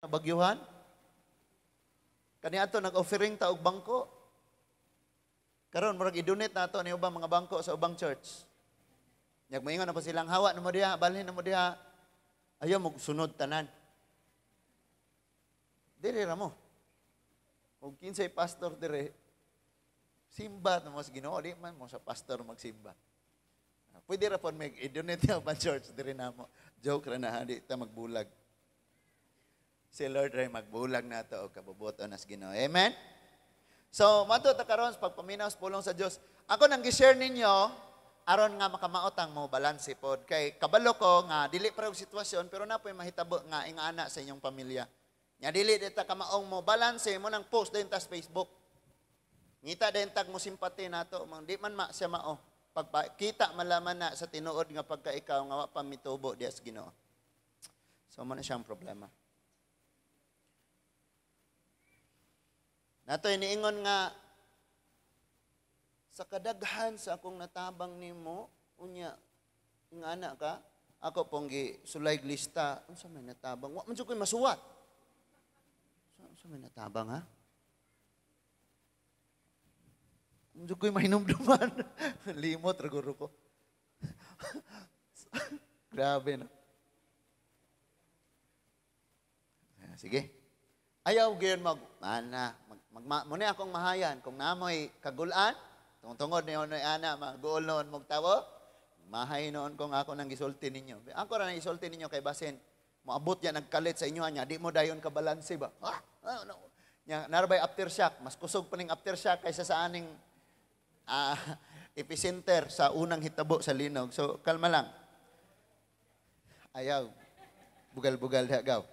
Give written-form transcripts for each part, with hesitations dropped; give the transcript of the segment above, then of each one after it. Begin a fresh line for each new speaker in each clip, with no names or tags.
Bagyuhan. Kani ato nag-offering ta og bangko. Karon murag i-donate na ato ni ubang mga bangko sa ubang church. Nyag moingon na po silang hawa na mo diha, balhin na mo diha. Ayaw mo sunod tanan. Diri ra mo. Og kinsay pastor dire, simba na mo sa Ginoo, di man mo sa pastor magsimba. Pwede ra pud may i-donate yung ubang church diri namo. Joke ra na ha, di ta magbulag. Si Lord ray magbulag nato og kabubuton nas Ginoo. Amen. So, mato ta karon sa pagpaminaw sa pulong sa Dios. Ako nang gi-share ninyo aron nga makamaotang mo balanse pod kay kabalo ko nga dili pa og sitwasyon pero na po'y mahitabo nga ingana sa inyong pamilya. Nya dili ta kamaong mo balanse mo nang post din ta sa Facebook. Ngita din tag mo simpati nato, mang di man ma siya mao. Pagkita malaman na sa tinuod nga pagka ikaw nga wa pa mitubo diya sa Ginoo. So mo na siyang problema. Nato iniingon nga sa kadaghan sa akong natabang nimo unya nga ana ka ako pong gi sulay lista unsa may natabang wa man jud koy masuwat. Unsa may natabang ha? Unsa ko'y mahinumduman. Limot ra guro ko. Grabe no. Sige. Ayaw gyud mag ana mag muna akong mahayan kung namoy kagulan tungod ni onoy ana maguol noon mog tawo mahay noon kung ako nang gisulti ninyo. Ako ra nang gisulti ninyo kay basin moabot ya nagkalit sa inyo nya di mo dayon ka balanse ba. Ah, no. Nya narabay aftershock, mas kusog pa ning aftershock kaysa sa aning epicenter sa unang hitabo sa linog. So kalma lang. Ayaw bugal-bugal diha gaw.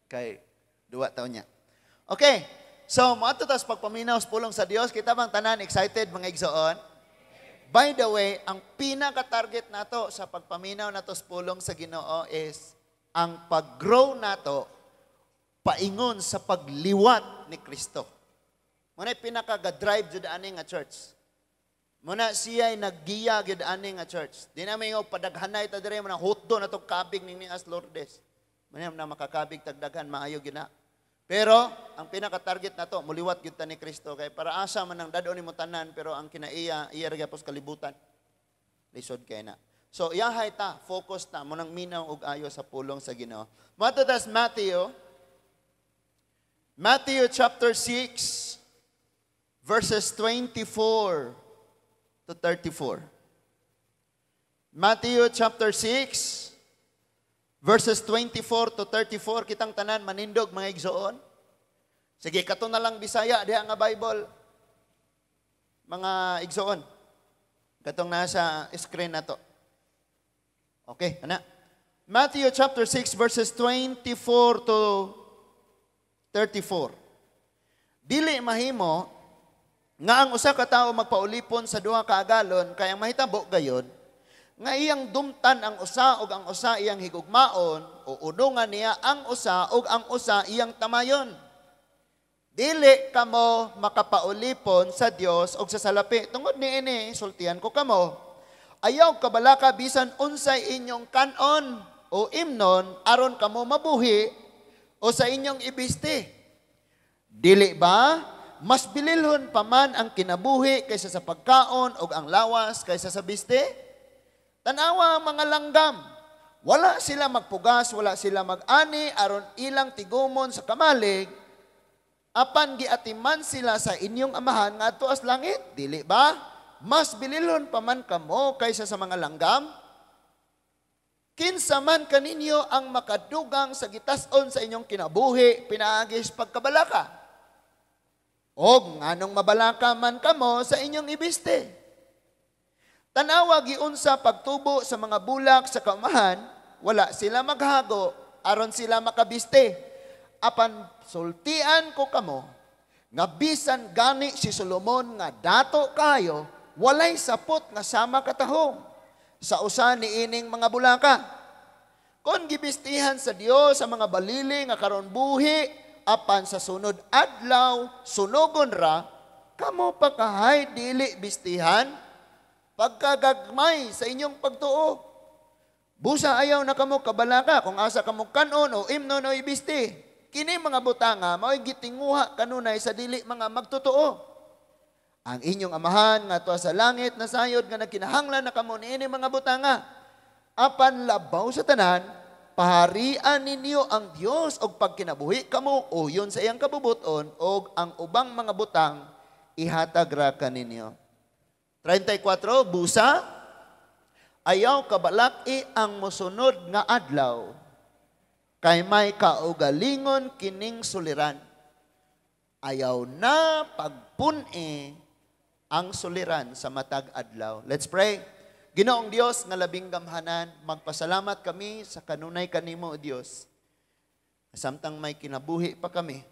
Kay duwa taon niya. Okay. So moadto ta sa pagpaminaw sa pulong sa Dios, kita bang tanan excited mga igsoon? By the way, ang pinaka-target nato sa pagpaminaw nato sa pulong sa Ginoo is ang pag-grow nato paingon sa pagliwat ni Kristo. Muna pinaka-drive jud ani nga church. Muna siya'y naggiya jud ani nga church. Di na may padaghanay ta dire muna hotdo na tog kabig ni as Lourdes. Muna na makakabig tagdaghan maayo gyud na. Pero ang pinaka-target nato muliwat gyud ta ni Kristo kay para asa man ang dad-on nimo tanan pero ang kinaiya iya ra gyapon sa kalibutan. Lisod kay na. So iyahay ta, focus ta mo nang minaw og ayo sa pulong sa Ginoo. Moadto tas Matthew chapter 6 verses 24 to 34. Matthew chapter 6 verses 24 to 34, kitang tanan manindog mga igsoon. Sige, kato na lang Bisaya diha nga Bible mga igsoon. Katong nasa screen na to. Okay, ana. Matthew chapter 6 verses 24 to 34. Dili mahimo nga ang usa ka tawo magpaulipon sa duha ka agalon kay ang mahitabo gayod nga iyang dumtan ang usa ug ang usa iyang higugmaon o unungan niya ang usa ug ang usa iyang tamayon. Dili kamo makapaulipon sa Dios ug sa salapi. Tungod niini sultian ko kamo. Ayaw kabalaka bisan unsay inyong kan-on o imnon aron kamo mabuhi o sa inyong ibisti. Dili ba mas bililhon pa man ang kinabuhi kaysa sa pagkaon o ang lawas kaysa sa biste? Tanawa ang mga langgam. Wala sila magpugas, wala sila mag-ani, aron ilang tigumon sa kamalig, apan giatiman sila sa inyong amahan ngadto as langit. Dili ba? Mas bililhon pa man kamo kaysa sa mga langgam? Kinsa man kaninyo ang makadugang sa gitas-on sa inyong kinabuhi, pinaagis pagkabalaka. Og nganong mabalaka man kamo sa inyong ibiste. Tanawa giunsa pagtubo sa mga bulak sa kaumahan, wala sila maghago, aron sila makabiste. Apan sultian ko kamo, nga bisan gani si Solomon nga dato kayo, walay sapot nga sama katahom sa usa niining mga bulaka. Kon gibistihan sa Dios ang mga balili nga karon buhi, apan sa sunod adlaw sunugon ra, kamo pa kahay dili bistihan pagkagagmay sa inyong pagtuo. Busa ayaw na kamo kabalaka kung asa kamo kanon o imnon o ibisti. Kini mga butanga mao'y gitinguha kanunay sa dili mga magtotoo. Ang inyong Amahan nga tuwa sa langit nasayod nga nagkinahanglan na kamo niini mga butanga. Apan labaw sa tanan, paharian ninyo ang Dios og pagkinabuhi kamo uyon sa iyang kabubuton, og ang ubang mga butang ihatag ra kaninyo. 34, busa ayaw kabalaki ang mosunod nga adlaw, kay may kaugalingon kining suliran. Ayaw na pagpun-i ang suliran sa matag adlaw. Let's pray. Ginoong Dios nga labing gamhanan, magpasalamat kami sa kanunay kanimo, O Dios. Samtang may kinabuhi pa kami,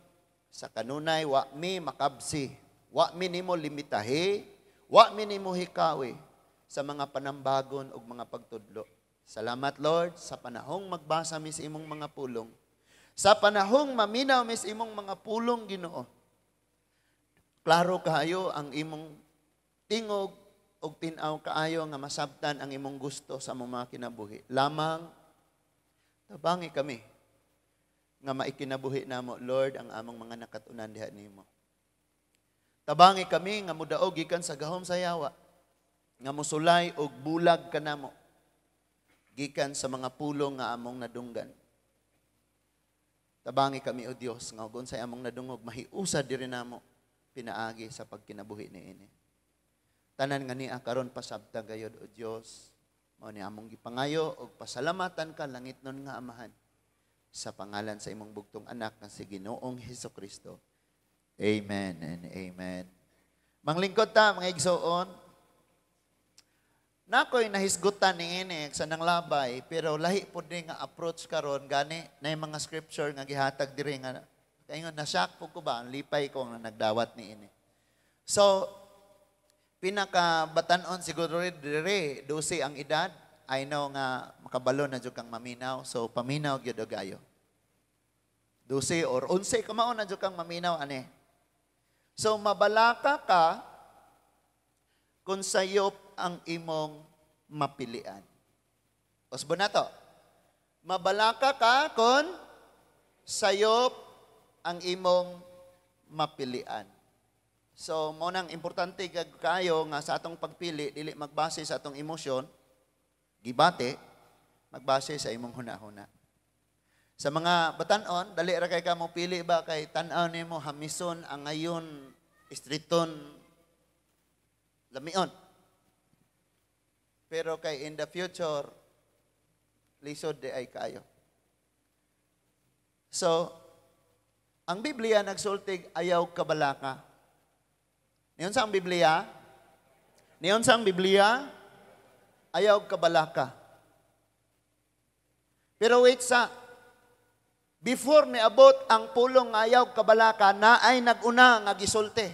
sa kanunay wa mi makabsi, wa mi nimo limitahi, wa mi nimo hikawi sa mga panambagon ug mga pagtudlo. Salamat, Lord, sa panahong magbasa mi sa imong mga pulong. Sa panahong maminaw mi sa imong mga pulong, Ginoo. Klaro kaayo ang imong tingog ug tin-aw kaayo nga masabtan ang imong gusto sa among mga kinabuhi. Lamang tabangi kami nga maikinabuhi namo, Lord, ang among mga nakatunan diha nimo. Tabangi kami nga mudaog gikan sa gahom sa yawa, nga musulay og bulag kanamo gikan sa mga pulong nga among nadunggan. Tabangi kami, O Dios, nga ug unsay among nadungog mahiusa diri namo pinaagi sa pagkinabuhi niini. Tanan nga niya karon pasabta gayod, O Dios, mao ni among gipangayo og pasalamatan ka, langitnon nga Amahan, sa pangalan sa imong bugtong anak nga si Ginoong Hesukristo. Amen and amen. Manglingkod ta, mga igsoon. Nakoy nahisgutan ni ini sa nang labay, pero lahi pod ni nga approach karon, gani na mga scripture nga gihatag diri nga kaingon na shock po ko ba, ang lipay ko nga nagdawat ni ini. So pinaka batan-on siguro diri 12 ang edad. I know nga makabalo na jud kang maminaw, so paminaw gyud og ayo. 12 or 11 kamao na jud kang maminaw ani. So mabalaka ka kung sayop ang imong mapilian. Usbo na to. Mabalaka ka kung sayop ang imong mapilian. So, mo nang importante kag kayo nga sa atong pagpili, dili magbase sa atong emosyon, gibate, magbase sa imong huna-huna. Sa mga batan-on, dali ra kay ka mo pili ba kay tan-aw nimo hamison ang ngayon istriton lamion. Pero kay in the future, lisod di ay kayo. So, ang Biblia nagsultig ayaw kabalaka. Niyon sa ang Biblia? Niyon sa ang Biblia? Ayaw kabalaka. Pero wait sa, before niabot ang pulong nga ayaw kabalaka, na ay naguna nga gisulti.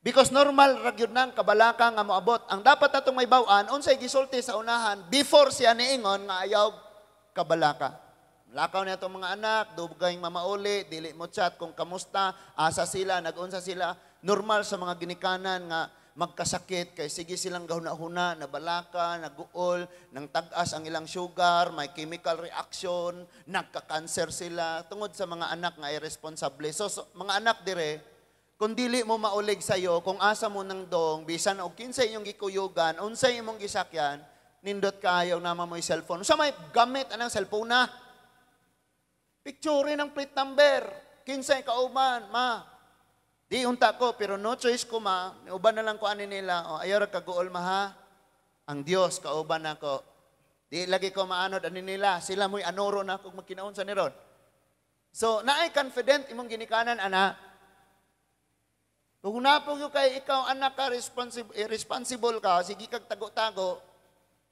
Because normal ra gyud nang kabalaka nga moabot. Ang dapat natong may baw-an, unsay gisulti sa unahan before siya niingon nga ayaw kabalaka. Lakaw niya itong mga anak, dugay mamauli, dili mo chat kung kamusta, asa sila, nagunsa sila. Normal sa mga ginikanan nga magkasakit kay sige silang gahuna-huna, nabalaka, naguol, nang tag-as ang ilang sugar, may chemical reaction, nagka-cancer sila tungod sa mga anak nga irresponsible. So mga anak dire, kung dili mo maulig sayo, kung asa mo nang dong, bisan og kinsay inyong gikuyugan, unsay imong gisakyan, nindot kaayo nama mo cellphone. Sa may gamit anang cellphone na? Picture ng plate number. Kinsay kauban, ma. Di unta ko, pero no choice ko, ma. Uban na lang ko ani nila. O, ayaw ra kaguol, ma, ha. Ang Dios kauban nako. Di lagi ko maanod ani nila. Sila mo'y anoro na kung magkinaon sa niron. So, naay confident imong ginikanan, ana. Kung napog yung kay ikaw, anak ka, irresponsible ka, sige kag tago-tago,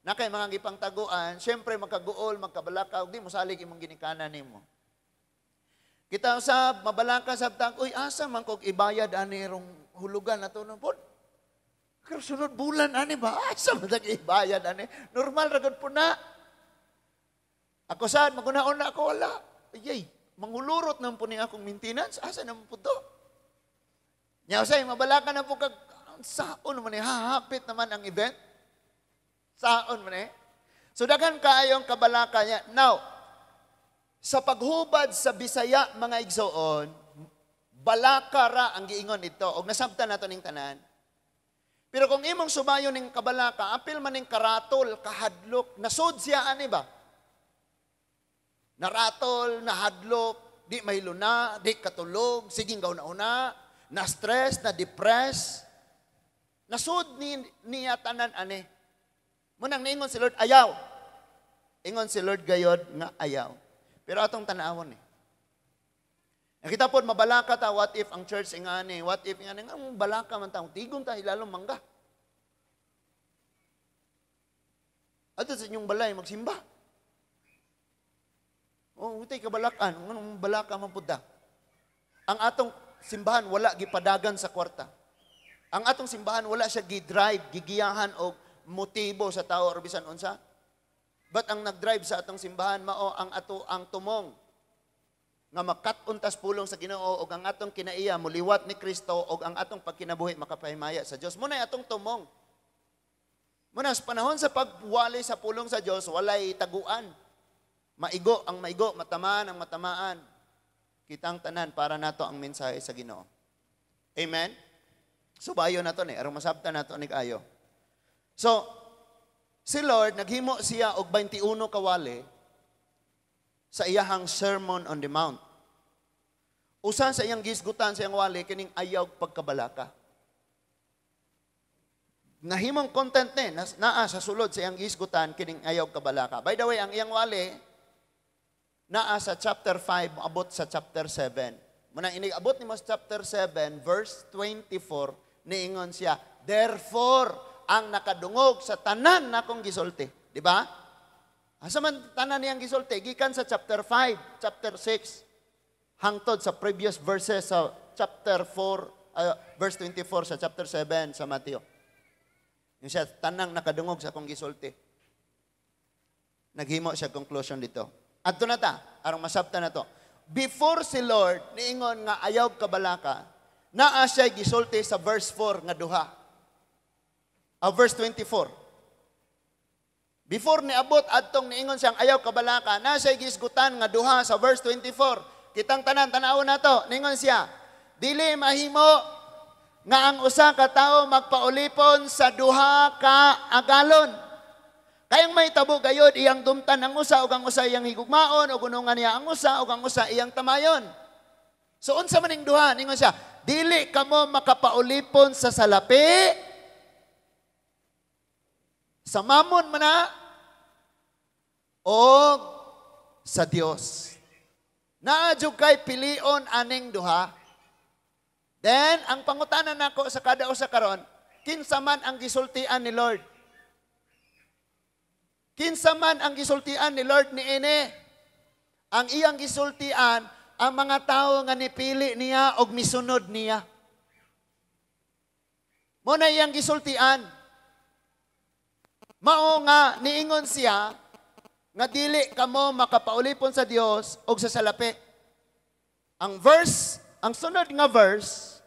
na kay mga gipang taguan, syempre magkaguol, magkabalakaw, di mo salig imong ginikanan nimo. Kita usab, mabalaka sab tag, uy, asa man kog ibayad ani rong hulugan na to no pod. Pero sunod bulan ani ba? Asa man tag ibayad ani? Normal ra gud po na. Ako sad magunaon na ako wala. Ayay, manghulurot naman po ni akong maintenance. Asa naman po to? Nya usay mabalaka na po kag saon naman ni hahapit naman ang event. Saon man eh. So daghan kaayong kabalaka niya. Now, sa paghubad sa Bisaya, mga igsoon, balaka ra ang giingon dito. Og nasabtan nato ning tanan. Pero kung imong subayon ning kabalaka, apil man ning karatol, kahadlok, nasud siya ani ba? Naratol, nahadlok, di mahiluna, di katulog, siging gauna-una, na stress, na depress. Nasud ni niya tanan ani. Munang niingon si Lord, ayaw. Ingon si Lord gayod nga ayaw. Pero atong tanawon eh. Nakita po, mabalaka ta, what if ang church ingani, what if ingani, ang balaka man ta, tigom ta, hilalong mangga. Ato sa inyong balay, magsimba. Oh, utay kabalakan, anong balaka man pud ta. Ang atong simbahan wala gipadagan sa kwarta. Ang atong simbahan wala siya gi-drive, gigiyahan og motibo sa tao or bisan unsa. But ang nag-drive sa atong simbahan mao ang ato ang tumong nga makat-on tas pulong sa Ginoo og ang atong kinaiya muliwat ni Kristo og ang atong pagkinabuhi makapahimaya sa Dios. Muna atong tumong. Muna sa panahon sa pagwali sa pulong sa Dios walay taguan. Maigo ang maigo, matamaan ang matamaan. Kitang tanan para nato ang mensahe sa Ginoo. Amen? Subayo nato ni aron masabtan nato ni kaayo. So, si Lord naghimo siya og 21 kawali sa iyahang Sermon on the Mount. Usa sa iyang gisgutan sa iyang wali kining ayaw pagkabalaka. Nahimong content ni naa sa sulod sa iyang gisgutan kining ayaw kabalaka. By the way, ang iyang wali naa sa chapter 5 abot sa chapter 7. Muna inig abot nimo sa chapter 7 verse 24 niingon siya, therefore ang nakadungog sa tanan nakong gisulti, di ba? Asa man tanan niyang gisulti gikan sa chapter 5, chapter 6 hangtod sa previous verses sa chapter 4, verse 24 sa chapter 7 sa Mateo. Yung siya tanang nakadungog sa akong gisulti. Naghimo siya conclusion dito. Adto na ta, aron masabtan na to. Before si Lord niingon nga ayaw kabalaka, naa siya gisulti sa verse 4 nga duha. Verse 24. Before niabot adtong niingon siyang ayaw kabalaka, naa siya gisgutan nga duha sa verse 24. Kitang tanan tan-awon nato, niingon siya, dili mahimo nga ang usa ka tawo magpaulipon sa duha ka agalon. Kayang may tabo gayod iyang dumtan ang usa ug ang usa iyang higugmaon ug unungan niya ang usa ug ang usa iyang tamayon. So unsa man ning duha? Ningon siya, dili kamo makapaulipon sa salapi, sa mamon man na, o sa Dios. Naa jud kay pilion aning duha. Then ang pangutana nako sa kada usa karon, kinsa man ang gisultian ni Lord? Kinsa man ang gisultian ni Lord niini? Ang iyang gisultian ang mga tawo nga nipili niya og misunod niya. Mo na iyang gisultian. Mao nga niingon siya nga dili kamo makapaulipon sa Dios og sa salapi. Ang verse, ang sunod nga verse,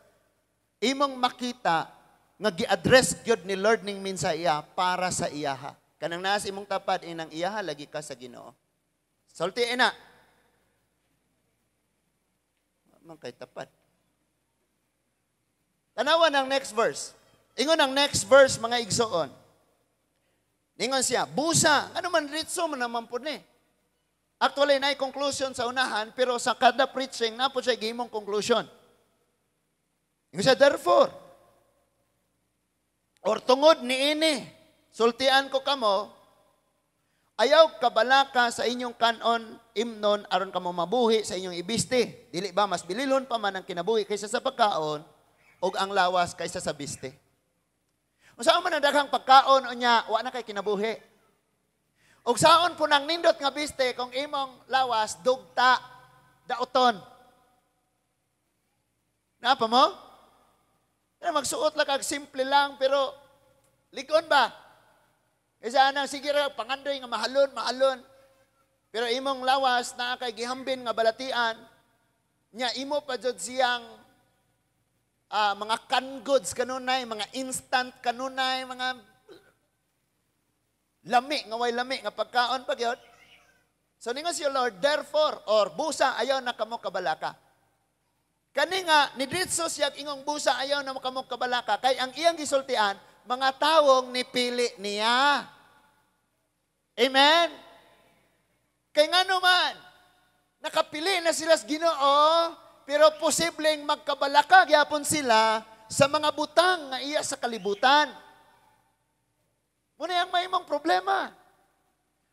imong makita nga gi-address gyud ni Lord ning mensahe para sa iyaha. Kanang naa sa imong tapad inang iyaha lagi ka sa Ginoo. Sulti ina. Man kay tapad. Tanawan ang next verse. Ingon ang next verse mga igsoon. Ningon siya, busa. Ano man ritso man naman po ni. Actually, naay conclusion sa unahan, pero sa kada preaching, na po siya gihimong conclusion. Ingon siya, therefore, or tungod niini, sultian ko kamo, ayaw kabalaka sa inyong kanon, imnon, aron kamo mabuhi sa inyong ibiste. Dili ba, mas bililhon pa man ang kinabuhi kaysa sa pagkaon, og ang lawas kaysa sa biste. Unsaon man ang daghang pagkaon unya, wa na kay kinabuhi. Og saon po nang nindot nga biste kung imong lawas dugta dauton. Naa pa mo? Kaya magsuot lang kag simple lang pero ligon ba? Kaysa anang sige ra pangandoy nga mahalon, mahalon. Pero imong lawas naa kay gihambin nga balatian nya imo pa jud siyang mga canned goods kanunay, mga instant kanunay, mga Lami nga way lami nga pagkaon pa gyud. So ningon si Lord, therefore, or busa ayaw na kamo kabalaka. Kani nga nidiretso siya ingong busa ayaw na kamo kabalaka kay ang iyang gisultian mga tawong nipili niya. Amen. Kay ngano man nakapili na sila sa Ginoo, pero posibleng magkabalaka gyapon sila sa mga butang nga iya sa kalibutan. Muna ang may imong problema.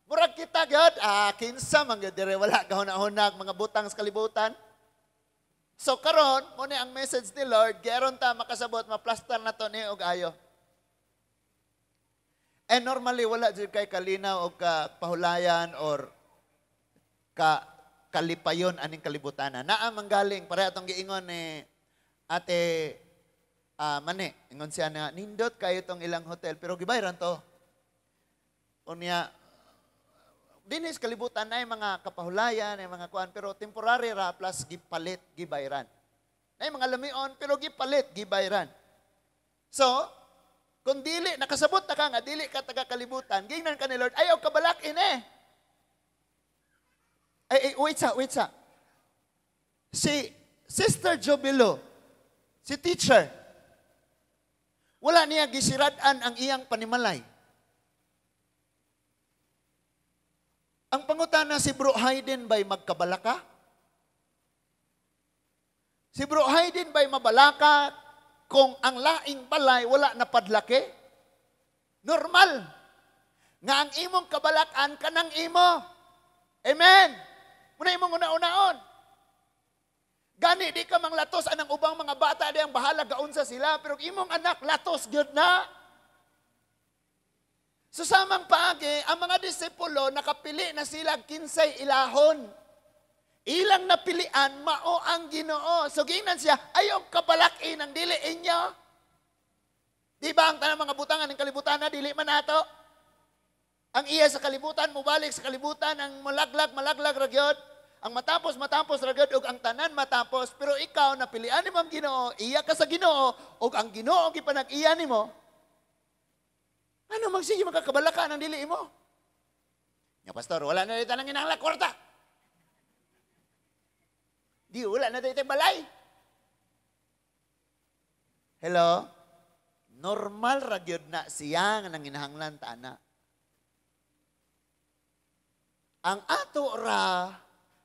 Murag kita gyud, kinsa man gyud dire wala gahuna-hunag mga butang sa kalibutan. So karon, mo ni ang message ni Lord, geron ta makasabot, maplastar na to ni og ayo. And normally wala jud kay kalinaw og ka pahulayan or ka kalipayon aning kalibutan. Naa man galing pareha atong giingon ni Ate Mane, ingon siya na nindot kayo tong ilang hotel pero gibayran to. Unya dinis kalibutan na mga kapahulayan, ay mga kuan, pero temporary ra plus gipalit, gibayran. Ay mga lamion, pero gipalit, gibayran. So, kung dili, nakasabot na ka nga, dili ka taga kalibutan, gingnan ka ni Lord, ayaw kabalakin eh. Ay, ay, wait sa, wait sa. Si Sister Jobilo, si teacher, wala niya gisirad-an ang iyang panimalay. Ang pangutana, si Bro Hayden ba'y magkabalaka? Si Bro Hayden ba'y mabalaka kung ang laing balay wala na padlaki? Normal. Nga ang imong kabalakan kanang imo. Amen. Muna imong una-unaon. Gani di ka manglatos anang ubang mga bata di ang bahala gaunsa sila, pero imong anak latos gyud na. So samang paagi, ang mga disipulo nakapili na sila kinsay ilahon. Ilang napilian, mao ang Ginoo. So giingnan siya, ayaw kabalak-in ang dili inyo. Di ba ang tanang mga butangan ng kalibutan na dili man nato? Ang iya sa kalibutan, mubalik sa kalibutan, ang malaglag, malaglag ra gyud. Ang matapos, matapos ra gyud, ug ang tanan matapos. Pero ikaw, napilian nimo ang Ginoo, iya ka sa Ginoo, ug ang Ginoo gipanag-iya nimo. Ano magsige makakabalaka ng dili mo? Nya pastor, wala na dito nang inangla kwarta. Di wala na dito balay. Hello? Normal ra gyud na siya nga nanginahanglan ta ana. Ang ato ra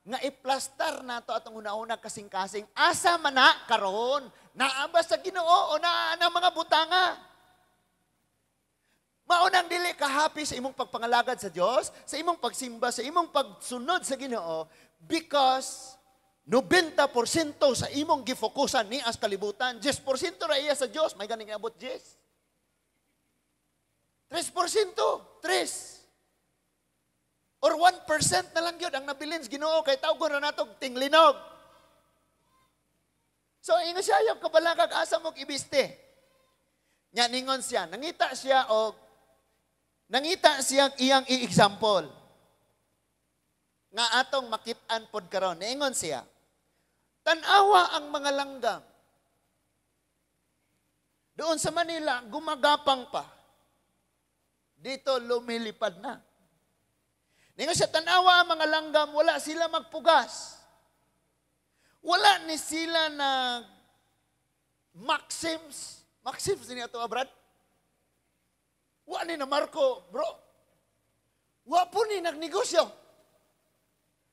nga iplastar nato atong una-una kasing-kasing asa man na karon, naa ba sa Ginoo o naa na mga butanga? Maunang dili ka happy sa imong pagpangalagad sa Dios, sa imong pagsimba, sa imong pagsunod sa Ginoo, because 90% sa imong gifokusan ni as kalibutan, 10% ra iya sa Dios, may ganing abot 10. 3%, 3. Or 1% na lang yun ang nabilin sa Ginoo kay tawgon ra nato tinglinog. So ingon siya, ayaw kabalakag asa mo ibiste. Nya ningon siya, nangita siya iyang i-example nga atong makit-an pod karon. Ningon siya, tan-awa ang mga langgam. Doon sa Manila, gumagapang pa. Dito lumilipad na. Ningon siya, tan-awa ang mga langgam, wala sila magpugas. Wala ni sila na maxims. Maxims ni ato, Brad? Wa ni na Marco, bro. Wa po ni nagnegosyo.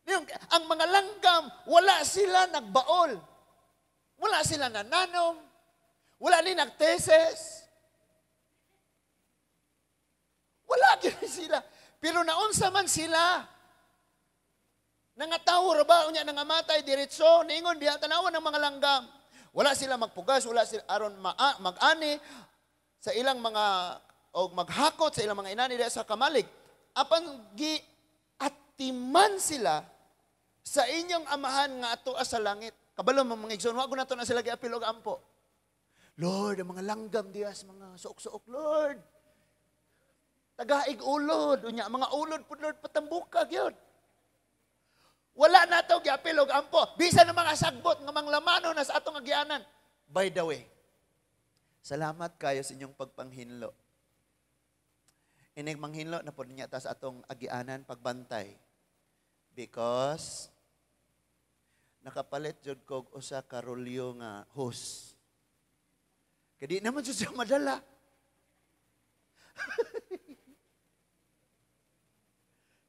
Yung, ang mga langgam, wala sila nagbaol. Wala sila nananom. Wala ni nagteses. Wala gyud sila. Pero naunsa man sila. Nangatawo ra ba unya nangamatay diretso, niingon diha tan-awa ng mga langgam. Wala sila magpugas, wala sila aron mag-ani sa ilang mga o maghakot sa ilang mga inani diha sa kamalig. Apan giatiman sila sa inyong amahan nga ato sa langit. Kabalo mga igsoon, wa nato na sila giapil og ampo. Lord, ang mga langgam diha sa mga suok-suok, Lord. Tagaig ulod, unya mga ulod pud Lord patambuka gyud. Wala na to giapil og ampo. Bisan ang mga sagbot nga manglamano na sa atong agianan. By the way, salamat kayo sa inyong pagpanghinlo. Inig manghinlo na po niya ta sa atong agianan pagbantay. Because nakapalit jud kog usa ka rolyo nga hose. Kay di naman jud siya madala.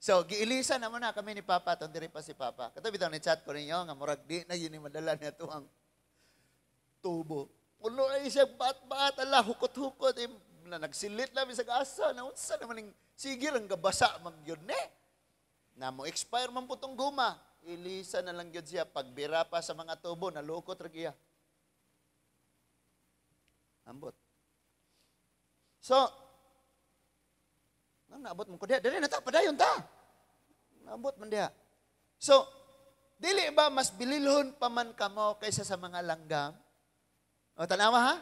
So, giilisa naman na kami ni Papa, tong diri pa si Papa. Kato bitaw ni chat ko ninyo, nga murag di na yun ni madala niya to ang tubo. Puno ay siya bat-bat, ala, hukot-hukot. Eh, na nagsilit na bisag asa, na unsa naman ning sige lang gabasa mag yun ne. Na mo expire man po tong guma. Ilisa na lang yun siya, pagbira pa sa mga tubo, nalukot ra iya. Ambot. So, nang naabot mo ko diha, dili na ta, padayon ta. Naabot man diha. So, dili ba mas bililhon pa man kamo kaysa sa mga langgam? O, tanawa ha?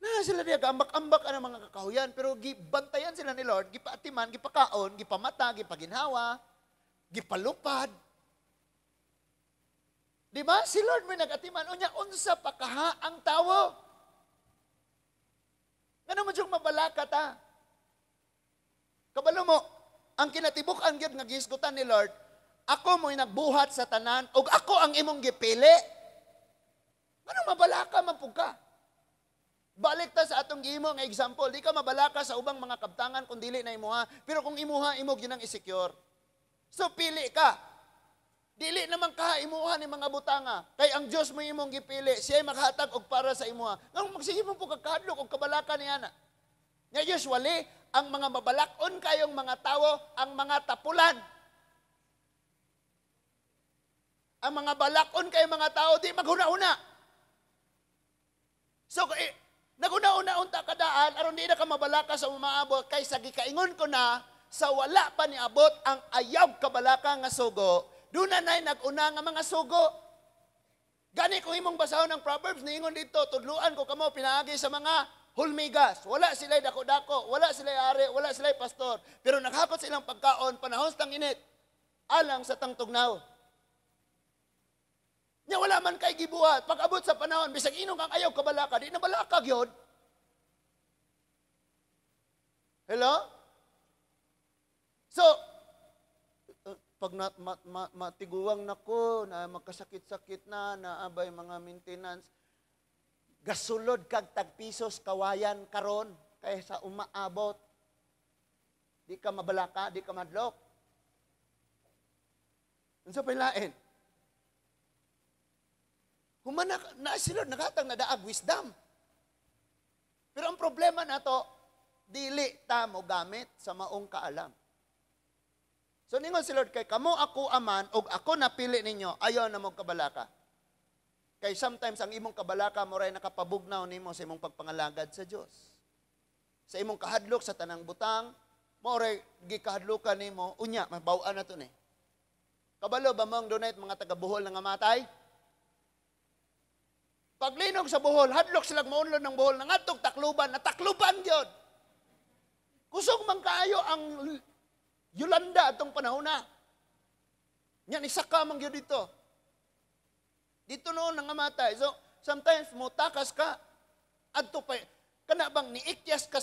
Na sila diha, gaambak-ambak ang mga kakahuyan, pero gibantayan sila ni Lord, gipaatiman, gipakaon, gipamata, gipaginhawa, gipalupad. Di ba? Si Lord may nag-atiman, unya, unsa pa kaha ang tawo? Ngano mo diyong mabalaka ta? Kabalo mo, ang kinatibuk-an gyud nga gihisgutan ni Lord, ako mo'y nagbuhat sa tanan ug ako ang imong gipili. Ngano mabalaka man pud ka? Balik ta sa atong gihimo nga example, di ka mabalaka sa ubang mga kabtangan kung dili na imuha, pero kung imuha imo gyud ang i-secure. So pili ka. Dili naman ka imuha ni mga butanga, kay ang Dios mo imong gipili, siya maghatag og para sa imuha. Nganong magsige mo pud ka kahadlok og kabalaka niya na. Nga usually, ang mga mabalak-on kayong mga tawo, ang mga tapulan. Ang mga balak-on kayong mga tao, di maghuna-huna. So, naghuna-huna unta kadaan, aron di na ka mabalaka sa umaabot, kaysa gikaingon ko na, sa wala pa niabot ang ayaw kabalaka nga sugo, doon na na'y nag-una nga mga sugo. Gani kung imong basahon ang Proverbs, niingon dito, tudluan ko kamo, pinaagi sa mga hulmigas. Wala sila'y dako-dako, wala sila'y ari, wala sila'y pastor. Pero naghakot silang pagkaon, panahon sa tang-init, alang sa tangtugnaw. Nya wala man kay gibuhat. Pag-abot sa panahon, bisag inong kang ayaw kabalaka, di na balaka gyud. Hello? So, pag matiguang nako, na magkasakit-sakit na, naabay mga maintenance, gasulod kag tagpisos kawayan karon kaysa umaabot. Di ka mabalaka, di ka madlok. Unsa pay lain? Human na sila naghatag na daag wisdom. Pero ang problema nato, dili ta mo gamit sa maong kaalam. So ningon si Lord kay kamo ako aman og ako napili ninyo, ayaw na mo kabalaka. Kay sometimes ang imong kabalaka mo ray nakapabugnaw nimo sa imong pagpangalagad sa Dios. Sa imong kahadlok sa tanang butang, mo ray gikahadlokan nimo, unya mabaw-an na to ni. Kabalo ba mong donate mga taga Bohol nga matay? Paglinog sa Bohol, hadlok sila maunlod ng Bohol, nangadtog Tacloban, natakluban gyud. Kusog man kaayo ang Yolanda atong panahon na. Nya ni saka man gyud dito. Dito noon nangamatay. So sometimes mo takas ka adto pa kana bang niikyas ka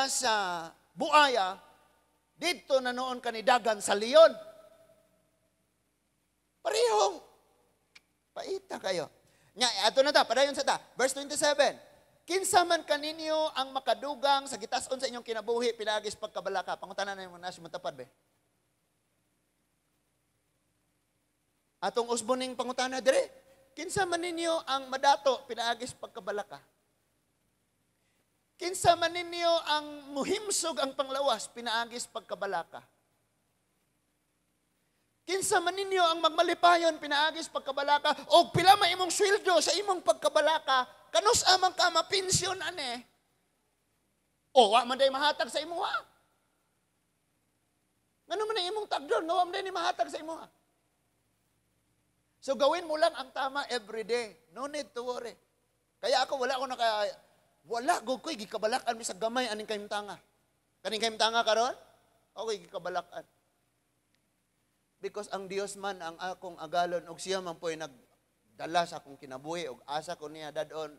sa buaya, dito na noon ka ni dagan sa leon. Parehong paita kayo. Nya ato na ta, padayon sa ta. Verse 27. Kinsa man kaninyo ang makadugang sa gitas-on sa inyong kinabuhi pinaagis pagkabalaka. Pangutana na yung nas matapad be. Atong usboning pangutana dire. Kinsa man ninyo ang madato pinaagis pagkabalaka. Kinsa man ninyo ang muhimsog ang panglawas pinaagis pagkabalaka. Kinsa man ninyo ang magmalipayon pinaagis pagkabalaka og pila man imong sweldo sa imong pagkabalaka, kanus amang ka mapinsyon ane. O wa man day mahatag sa imuha. Ngano man ang imong tagdon nga wa man day ni mahatag sa imuha. So gawin mo lang ang tama every day. No need to worry. Kaya ako wala ko naka wala gud koy gikabalakan mi sa gamay aning kahimtanga. Kaning kahimtanga karon? Okay gikabalakan. Because ang Dios man ang akong agalon og siya man po'y nagdala sa akong kinabuhi og asa ko niya dadon,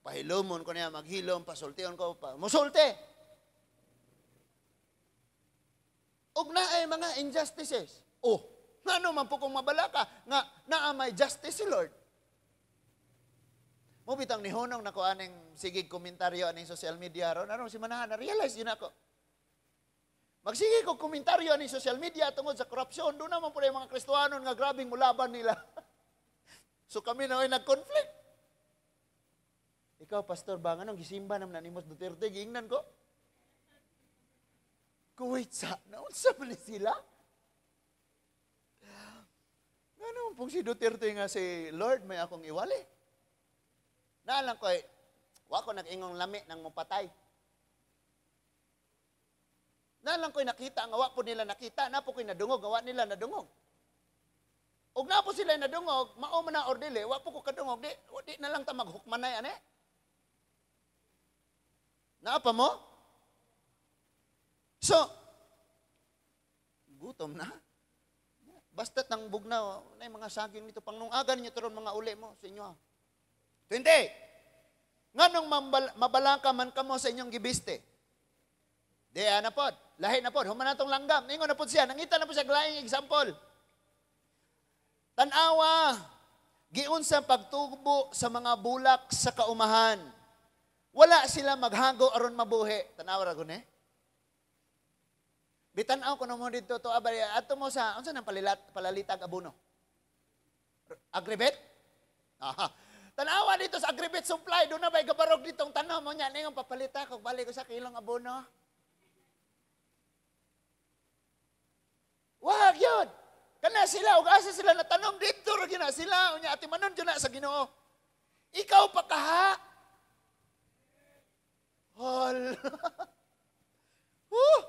pahilomon ko niya maghilom, pasultion ko pa musulti. Ug naay mga injustices. Oh, ngano man po kung mabalaka nga naa may justice si Lord? Mo bitang nihonong nako aning sige komentaryo aning social media ron, aron si manahan na realize yun ako. Magsige ko komentaryo aning social media tungod sa korupsyon, doon naman po yung mga Kristohanon nga grabing mulaban nila. So kami na ay nag-conflict. Ikaw, pastor, ba, nganong gisimba naman na ni Duterte, giingnan ko? Kuwait sa, naunsa man ni sila? Ngano pong si Duterte nga si Lord may akong iwali? Naalang ko eh, wa ko nag-ingong lami ng mupatay. Naalang ko'y nakita nga wa po nila nakita, na po ko'y nadungog nga wa nila nadungog. Ug na po sila nadungog, mao man na or dili, wa po ko kadungog, di na lang ta maghukmanay ane. Naa pa mo? So, gutom na. Basta't nang bugnaw, na yung mga saging nito, pangnungagan niyo turon mga uli mo sa inyo. Ha. 20. Nganong mabalaka man kamo sa inyong gibiste? Di, ana pod. Lahi na pod. Human na tong langgam. Ningon na pod siya. Nangita na pod siya laing example. Tanawa, giunsa pagtubo sa mga bulak sa kaumahan. Wala sila maghago aron mabuhi. Tanawa ra gud eh. Bitan-aw ko na mo dito to abay ato mo sa unsa nang palalitag abono? Agribet? Aha. Tanawa dito sa Agribet supply, doon na ba'y gabarog ditong tanaw mo niya ningon papalita ko balik ko sa kilong abono. Wag yun. Kana sila ug asa sila natanom dito ra gyud na sila unya atimanon jud na sa Ginoo. Ikaw pa kaha. Hol. Huh.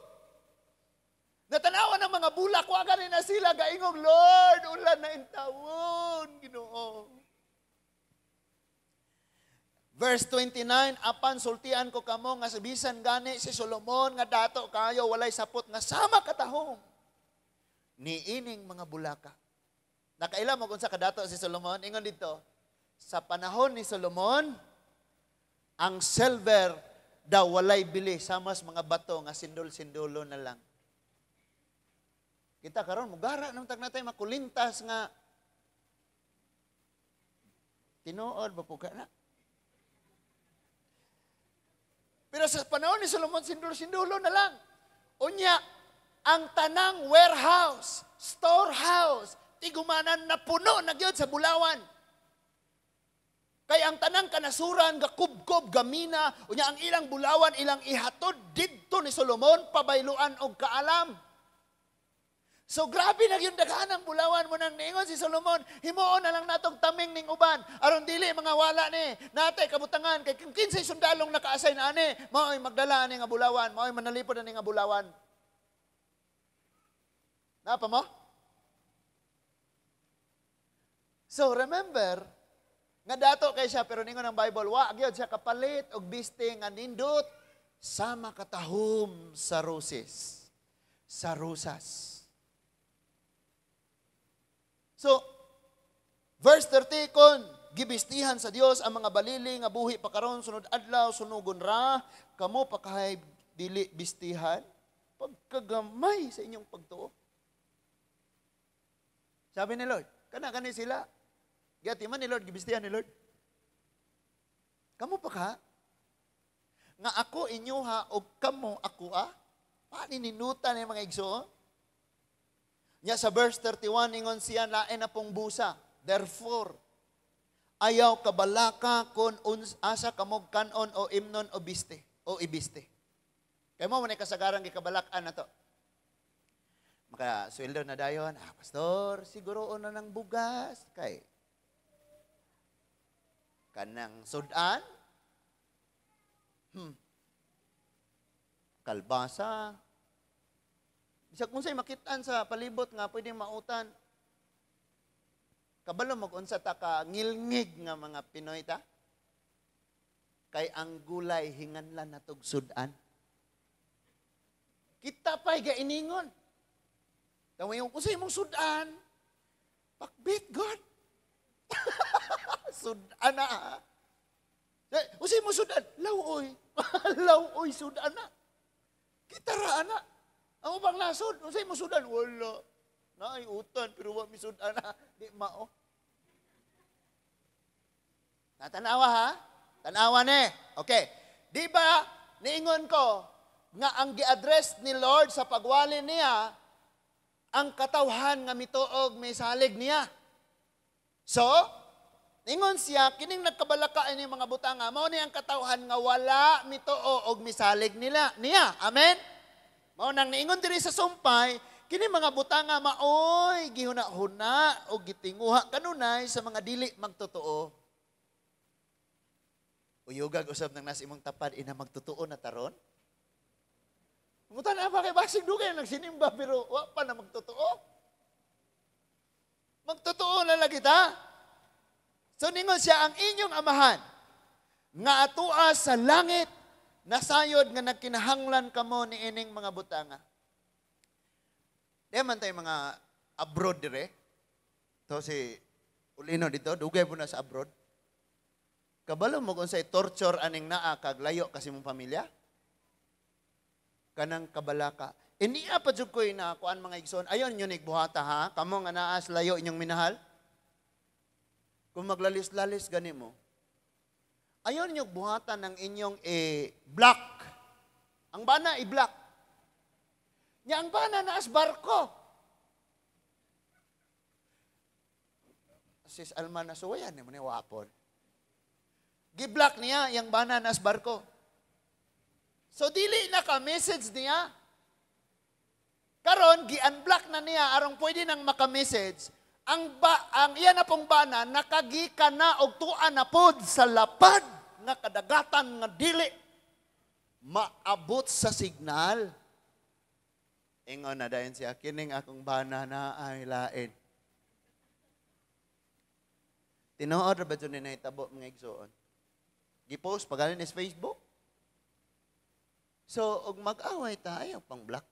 Natanawa ng mga bulak, wa gani na sila gaingong Lord, ulan na intawon, Ginoo. Verse 29, apan sultian ko kamo nga bisan gani si Solomon nga dato kayo walay sapot nga sama katahom niining mga bulaka. Nakaila mo kung sa kadato si Solomon? Ingon dito, sa panahon ni Solomon, ang silver daw walay bili samas mga bato nga sindol-sindulo na lang. Kita karon mugara nang tag natay makulintas nga tinuod ba po ka na? Pero sa panahon ni Solomon, sindol-sindulo na lang. Unya, ang tanang warehouse, storehouse, tigumanan na puno na gyud sa bulawan. Kay ang tanang kanasuran, gakubkob, gamina, unya ang ilang bulawan, ilang ihatod didto ni Solomon, pabayluan og kaalam. So grabe na yung daghan ang bulawan mo nang niingon si Solomon, himuon na lang natong taming ning uban, aron dili mga wala ni, natay kabutangan, kay kung kinsay sundalong naka-assign ani, mao'y magdala ani nga bulawan, mao'y manalipod ani nga bulawan. Napa mo? So remember, nga dato kay siya, pero ningon ang Bible, wa gyud siya kapalit og biste nga nindot sama katahom sa roses, sa rosas. So, verse 30, kon gibistihan sa Dios ang mga balili nga buhi pa karon sunod adlaw sunugon ra, kamo pa kahay dili bistihan, pagkagamay sa inyong pagtuo. Sabi ni Lord, kana kani sila. Gati man ni Lord, gibistihan ni Lord. Kamo pa ka? Nga ako inyuha og kamo ako ah? Panininutan ni mga igsoon? Nya sa verse 31, ingon siya, lain na pong busa. Therefore, ayaw kabalaka kon asa kamog kanon o imnon o biste o ibiste. Kaya mo, manay kasagaran gikabalak-an na to. Maka sweldo na dayon, pastor, siguro na ng bugas kay kanang sudan, kalbasa. Bisag kung sa'y makitaan sa palibot nga pwedeng mautan. Kabalo mag-unsa ta ka ngilngig nga mga Pinoy ta. Kay ang gulay hinganlan natog sudan. Kita pa'y gainingon. Tama yung kung sa'y mong sudan, pakbit God. Sudan na. Kung sa'y mong sudan, lawoy. Lawoy sudan na. Kita ra na. Ang ubang nasod, unsay mo sudan? Wala. Naay utan pero wa misudan na. Di mao. Natanawa ha? Tanawa ni. Okay. Di ba niingon ko nga ang gi-address ni Lord sa pagwali niya ang katawhan nga mituog misalig niya? So, ingon siya, kining nagkabalaka ini mga butanga, mao ni ang katawhan nga wala mituo og misalig nila niya. Amen? Mao nang niingon diri sa sumpay, kini mga butanga maoy gihuna-huna o gitinguha kanunay sa mga dili magtotoo. Uyugag usab nang nasa imong tapad, ina magtotoo na taron. Mutan na pa kay basig dugay nagsinimba pero wa pa na magtotoo. Magtotoo na lang kita. So ningon siya, ang inyong amahan nga atua sa langit nasayod nga nagkinahanglan kamo ni ining mga butanga. Di man tayo mga abroad dire. To si Ulino dito, dugay po na sa abroad. Kabalo mo kung sa'y torture aning naa kag layo kasi mong pamilya? Kanang kabalaka. Iniya pa jud ko'y na kuan, mga igsoon. Ayon yun buhata ha. Kamo nga naas layo inyong minahal. Kung maglalis-lalis gani mo, ayon yung buhatan ng inyong i-block. Ang bana i-block. Nya ang bana naas barko. Sis Alma na suwayan ni mo ni wapon. Gi-block niya yang bana naas barko. So dili na ka message niya. Karon gi-unblock na niya arong pwede nang maka-message. Ang iya na pong bana nakagika na og tua na pod sa lapad nga kadagatan nga dili maabot sa signal. Ingon na dayon siya, "Kining akong bana na ay lain." Tinuod ra ba jud ni nahitabo, mga igsoon? Gipost pa ganin sa Facebook. So, og mag-away ta, ayaw pang block.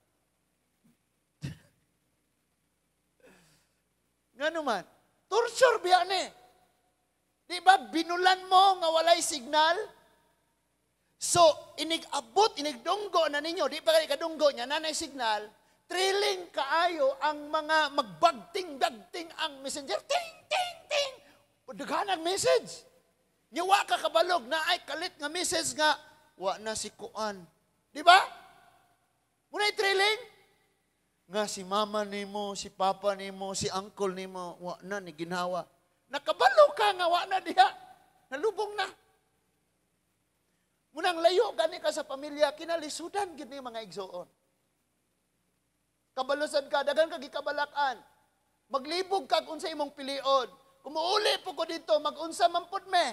Nga naman, torture biya ni. Di ba, binulan mo nga walay signal? So, inig-abot, inigdunggo na ninyo, di pa kayo kadunggo niya, nanay signal, thrilling kaayo ang mga magbagting-bagting ang messenger. Ting, ting, ting! Daghan ang message. Nya wa ka kabalog na ay kalit nga message nga, wa na si Kuan. Di ba? Muna'y thrilling. Nga si mama nimo, si papa nimo, si uncle nimo, wa na ni ginawa. Nakabalo ka nga wa na diha. Nalubong na. Munang layo gani ka sa pamilya, kinalisudan gid ni, mga igsoon. Kabalusan ka, daghan ka gikabalakan. Maglibog ka kung sa imong pilion. Kumuuli po ko dito, magunsa man pud me.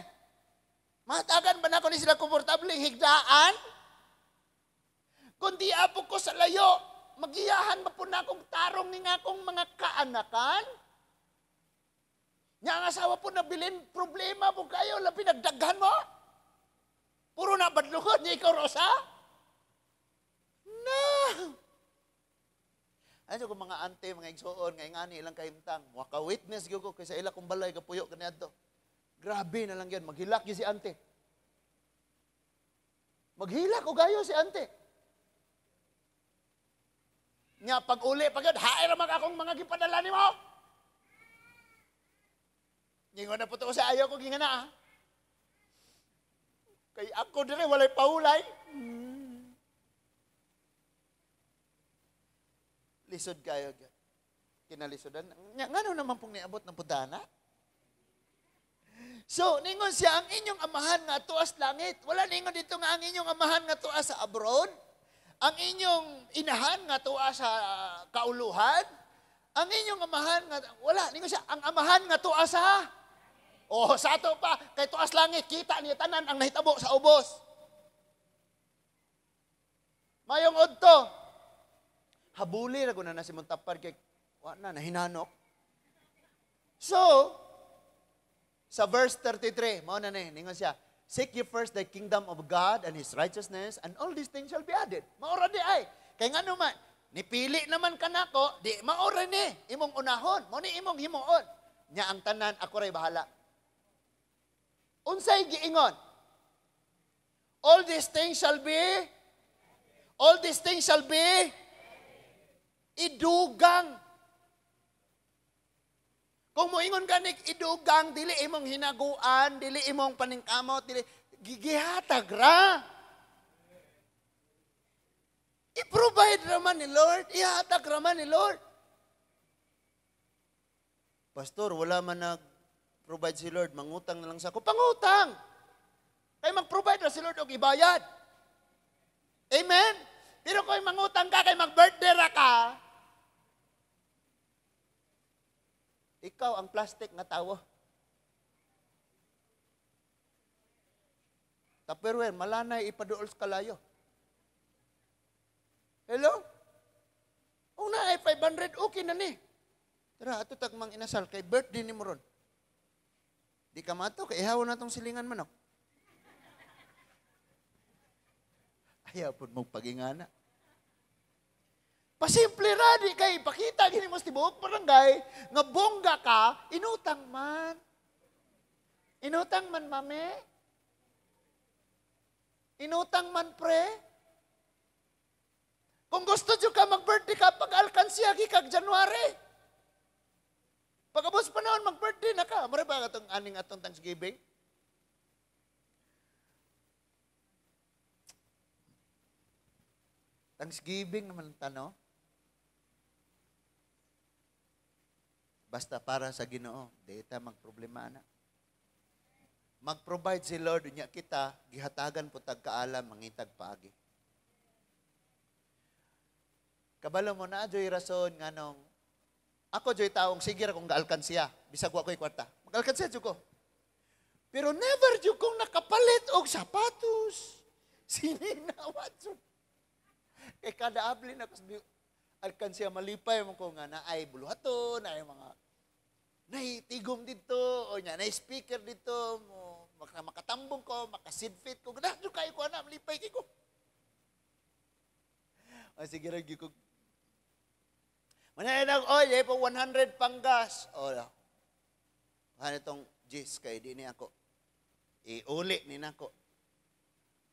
Mahatagan ba nako ni sila komportable higdaan? Kung di apo ko sa layo, magiyahan ba po na akong tarong ni nga akong mga kaanakan? Nya ang asawa po nabilin, problema po kayo, labi nagdaghan mo? Puro na badlungon niya ikaw, Rosa? No! Ano kung mga ante, mga igsoon, nga ingani ilang kahimtang, waka-witness gyud ko kaysa ila kong balay kapuyo kaniadto. Grabe na lang yan, maghilak gyud si ante. Maghilak og gayo si ante. Nya pag uli pag yun, haay ra man akong mga gipadala nimo. Ningon na po to sa ayaw ko gingana ah. Kay ako dire walay paulay. Lisod kayo. Kinalisudan. Nga, ngano naman pong niabot ng pudana? So, ningon siya, ang inyong amahan nga tuas langit. Wala ningon dito nga ang inyong amahan nga tuas sa abroad. Ang inyong inahan nga tuas sa kauluhan. Ang inyong amahan nga, wala, ningon siya, ang amahan nga tuas sa, oh, sa ato pa, kay tuas langit, kita niya tanan ang nahitabo sa ubos. Mayong udto, habuli ra na si Montapar kay wa na nahinanok. So, sa verse 33, mao na ni, ningon siya, "Seek ye first the kingdom of God and His righteousness, and all these things shall be added." Mao ra di ay. Kay ngano man, nipili naman kanako, di mao ra ni imong unahon, mao ni imong himuon. Nya ang tanan ako ray bahala. Unsay giingon? All these things shall be. Idugang. Kung moingon ganik idugang, dili imong hinaguan, dili imong paningkamot, dili gigihatag ra. I-provide raman ni Lord, ihatag raman ni Lord. Pastor, wala man nag-provide si Lord, mangutang na lang sa ako. Pangutang! Kay mag-provide ra si Lord og ibayad. Amen? Pero kung mangutang ka, kay mag-birthday ra ka, ikaw ang plastic nga tawo. Tupperware, malanay ipaduol sa kalayo. Hello? Una ay 500, okay na ni. Tara, ato tag mang inasal, kay birthday ni mo ron. Di ka mato, kay ihaw na tong silingan manok. Ayaw po mong pagingana. Pasimple ra, di kay ipakita gini mo sa tibuok barangay, nga bongga ka, inutang man. Inutang man, mame. Inutang man, pre. Kung gusto dyo ka mag-birthday ka, pag-alkansiya kag January. Pag-abos panahon, mag-birthday na ka. Mara ba atong aning atong Thanksgiving? Thanksgiving naman ang tanong. Basta para sa Ginoo, di ta magproblema na. Mag-provide si Lord unya kita, gihatagan po tag kaalam, mangitag paagi. Kabalo mo na, joy rason nganong ako joy taong sige ra kong gaalkansiya, bisag wa ko'y kwarta. Mag-alkansiya jud ko. Pero never jud kong nakapalit og sapatos. Sininawa jud. Kay kada abli na ko alkansiya malipay mo ko nga naay buluhaton, naay mga naitigom dito, o nya naay speaker dito, mo makatambong ko, makasidfit ko. Ganahan jud kayo ko ana, malipay kay ko. O sige ra gyud ko. Manay oy, po 100 panggas. O, ano itong gis kay di ni ako. Iuli ni nako.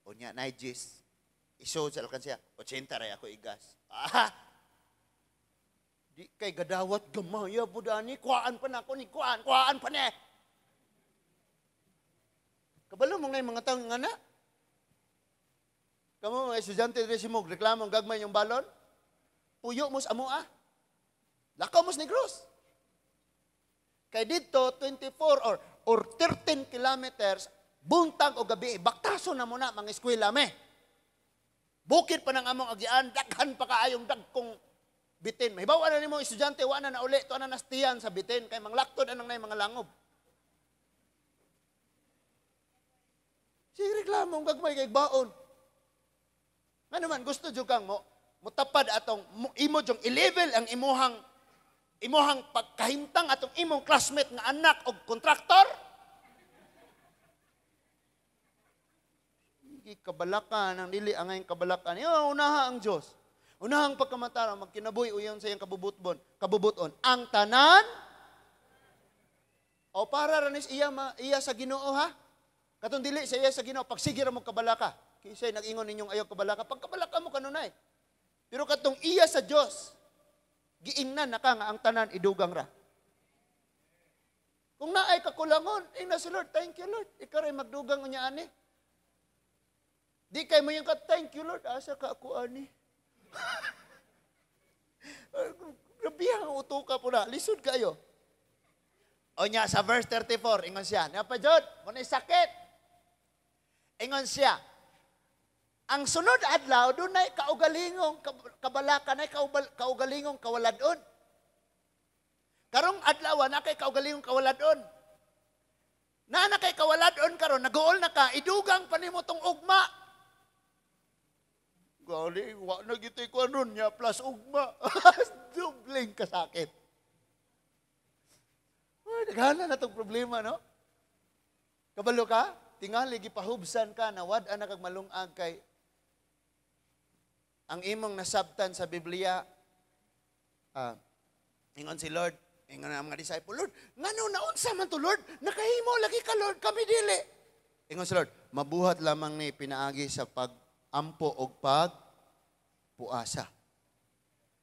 O nya nay gis. Isod sa alkansiya. 80 ray ako igas. Ah! Di kay gadawat gamaya budani, kuhaan pa nako ni kuhaan, kuhaan pa ni. Kabalo mo ngay mga tawo nga na. Kamo mga estudyante diri si mo reklamo gagmay yung balon. Puyo mo sa amo ah. Lakaw mo sa Negros. Kay dito 24 or 13 kilometers buntag o gabi baktaso na mo na mga eskwela me. Bukid pa ng among agian, daghan pa kaayong dagkong bitin. Mahibaw na nimo estudyante, wa na nauli, tuwa na nastiyan sa bitin kay manglaktod anang nay mga langob. Sige reklamo ang gagmay kay baon. Ngano man gusto jud kang mo mutapad atong imo jung i-level ang imuhang pagkahimtang atong imong classmate nga anak og kontraktor. Kabalakan ang dili angay kabalakan. Yo unaha ang Dios. Unahang pagkamatara magkinabuhi uyon sa iyang kabubuton. Ang tanan o para ra nis iya iya sa Ginoo ha. Katong dili sa iya sa Ginoo pagsige ra mo kabalaka. Kinsay nag-ingon ninyong ayaw kabalaka, pagkabalaka mo kanunay. Pero katong iya sa Dios, giingnan na ka nga ang tanan idugang ra. Kung naay kakulangon, ingna si Lord, thank you Lord. Ikaw ray magdugang unya ani. Di kay mo yung ka, thank you Lord, asa ka ako ani. Grabe ang uto ka po na, lisod kayo. O nya, sa verse 34, ingon siya, nga pa jud, mo na sakit. Ingon siya, ang sunod adlaw, dunay kaugalingong kabalaka, nay kaugalingong kawaladon. Karong adlaw, na kay kaugalingong kawaladon. Na na kay kawaladon karon, naguol na ka, idugang pa nimo tong ugma. Gali, wa na gito'y kuanon niya, plus ugma. Dubling kasakit. Ay, naghala na tong problema, no? Kabalo ka? Tingali, gipahubsan ka, na wad-an na kag malungag kay ang imong nasabtan sa Biblia, ingon si Lord, ingon ang mga disciple, Lord, ngano naunsa man to, Lord? Nakahimo lagi ka, Lord, kami dili. Ingon si Lord, mabuhat lamang ni pinaagi sa pag-ampo og pagpuasa.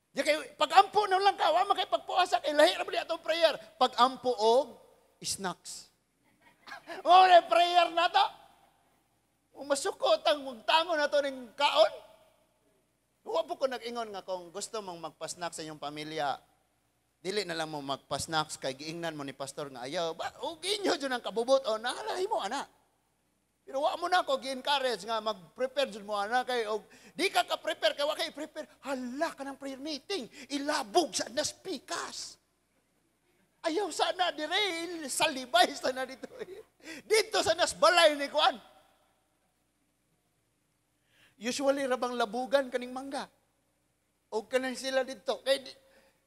Di kay pag-ampo na lang ka, wa man kay pagpuasa kay lahi ra man atong prayer. Pag-ampo og snacks. Mao na prayer na to. Masukot ang magtango na to ning kaon. Wa po ko nag-ingon nga kung gusto mong magpa-snack sa inyong pamilya, dili na lang mo magpa-snacks kay giingnan mo ni pastor nga ayaw. Ba, og inyo jud ang kabubot o naalahi mo ana. Pero wa mo na ko gi-encourage nga mag-prepare jud mo ana kay og di ka ka-prepare kay wa kay prepare. Hala ka ng prayer meeting, ilabog sa nas pikas. Ayaw sana dire salibay sana dito. Dito sa nas balay ni kuan. Usually ra bang labugan kaning mangga. Og kanang sila dito. Kay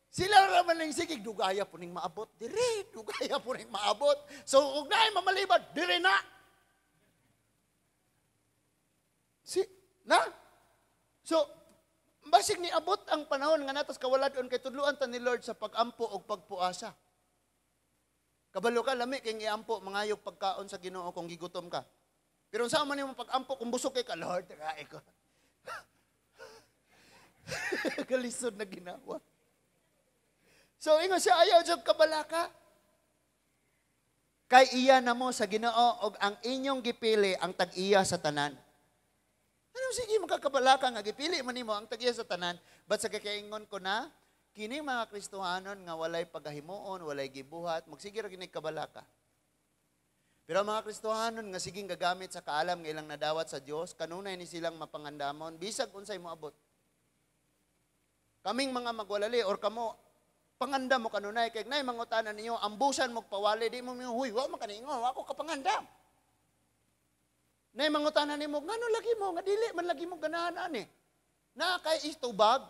sila ra man ning sige dugaya po ning maabot dire, dugaya po ning maabot. So og naay mamalibad dire na. Si na. So basig ni abot ang panahon nga natas kawaladon kay tudluan ta ni Lord sa pag-ampo og pagpuasa. Kabalo ka lami kay iampo mangayog pagkaon sa Ginoo kung gigutom ka. Pero unsa man imong pag-ampo kung busog kay ka, Lord, kae ko. Kalisod na ginawa. So ingon siya, ayaw jud kabalaka. Kay iya na mo sa Ginoo og ang inyong gipili ang tag-iya sa tanan. Ano sige makakabalaka nga gipili man nimo ang tag-iya sa tanan? But sa kakaingon ko na, kini mga Kristohanon nga walay pagahimuon, walay gibuhat, magsige ra gini kabalaka. Pero ang mga Kristohanon nga siging gagamit sa kaalam nga ilang nadawat sa Dios, kanunay ni silang mapangandamon bisag unsay moabot. Kaming mga magwalali or kamo pangandam mo kanunay kay nay mangutana ninyo ambusan mo pawali di mo mingon, huy wa man kaniingon, wa ko kapangandam. Nay mangutana nimo ngano lagi mo nga dili man lagi mo ganahan ani. Na kay istubag.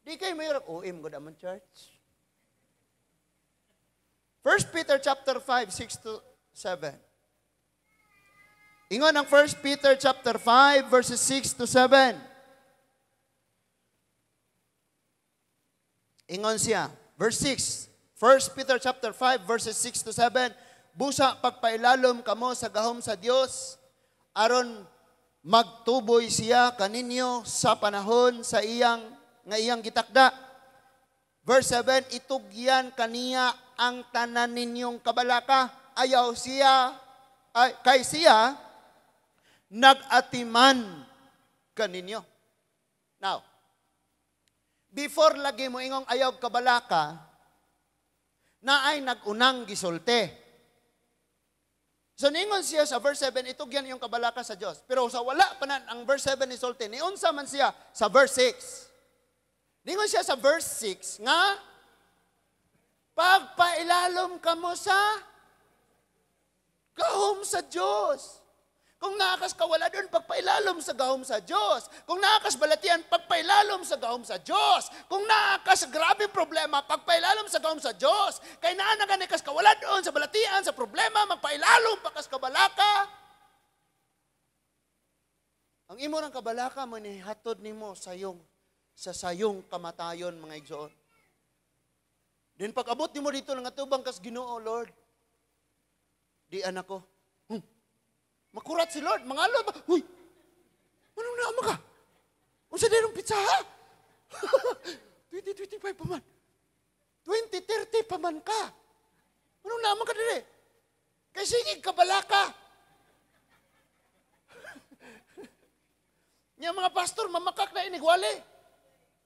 Di kay mayor OM gud amon church. 1 Peter chapter 5, 6 to 7. Ingon ang 1 Peter chapter 5, verses 6 to 7. Ingon siya, verse 6. 1 Peter chapter 5, verses 6 to 7. Busa pagpailalom kamo sa gahom sa Dios, aron magtuboy siya kaninyo sa panahon sa iyang nga iyang gitakda. Verse 7, itugyan kaniya ang tanan ninyong kabalaka, ayaw siya, ay, kay siya nag-atiman kaninyo. Now, before lagi mo ingong ayaw kabalaka, na ay nag-unang gisolte. So ningon siya sa verse 7, itugyan iyong kabalaka sa Dios. Pero sa wala pa na ang verse 7 ni solte, niunsa man siya sa verse 6. Ningon siya sa verse 6 nga, pagpailalom kamo sa gahom sa Diyos. Kung naakas kawala doon, pagpailalom sa gahom sa Diyos. Kung naakas balatian, pagpailalom sa gahom sa Diyos. Kung naakas grabe problema, pagpailalom sa gahom sa Diyos. Kay naa na gani kas kawala doon sa balatian, sa problema, magpailalom pa kas kabalaka. Ang imo ng kabalaka mo ni hatod nimo sayong sa sayong kamatayon, mga igsoon. Then pag-abot nimo dito nga tubang kas Ginoo, Lord, di anak ko. Makurat si Lord, mangalo ba? Huy, anong naama ka? Unsa dirong pizza ha? 2025 pa man. 2030 pa man ka. Anong naama ka dire? Kay sige kabalaka. Nya mga pastor mamakak na inigwali.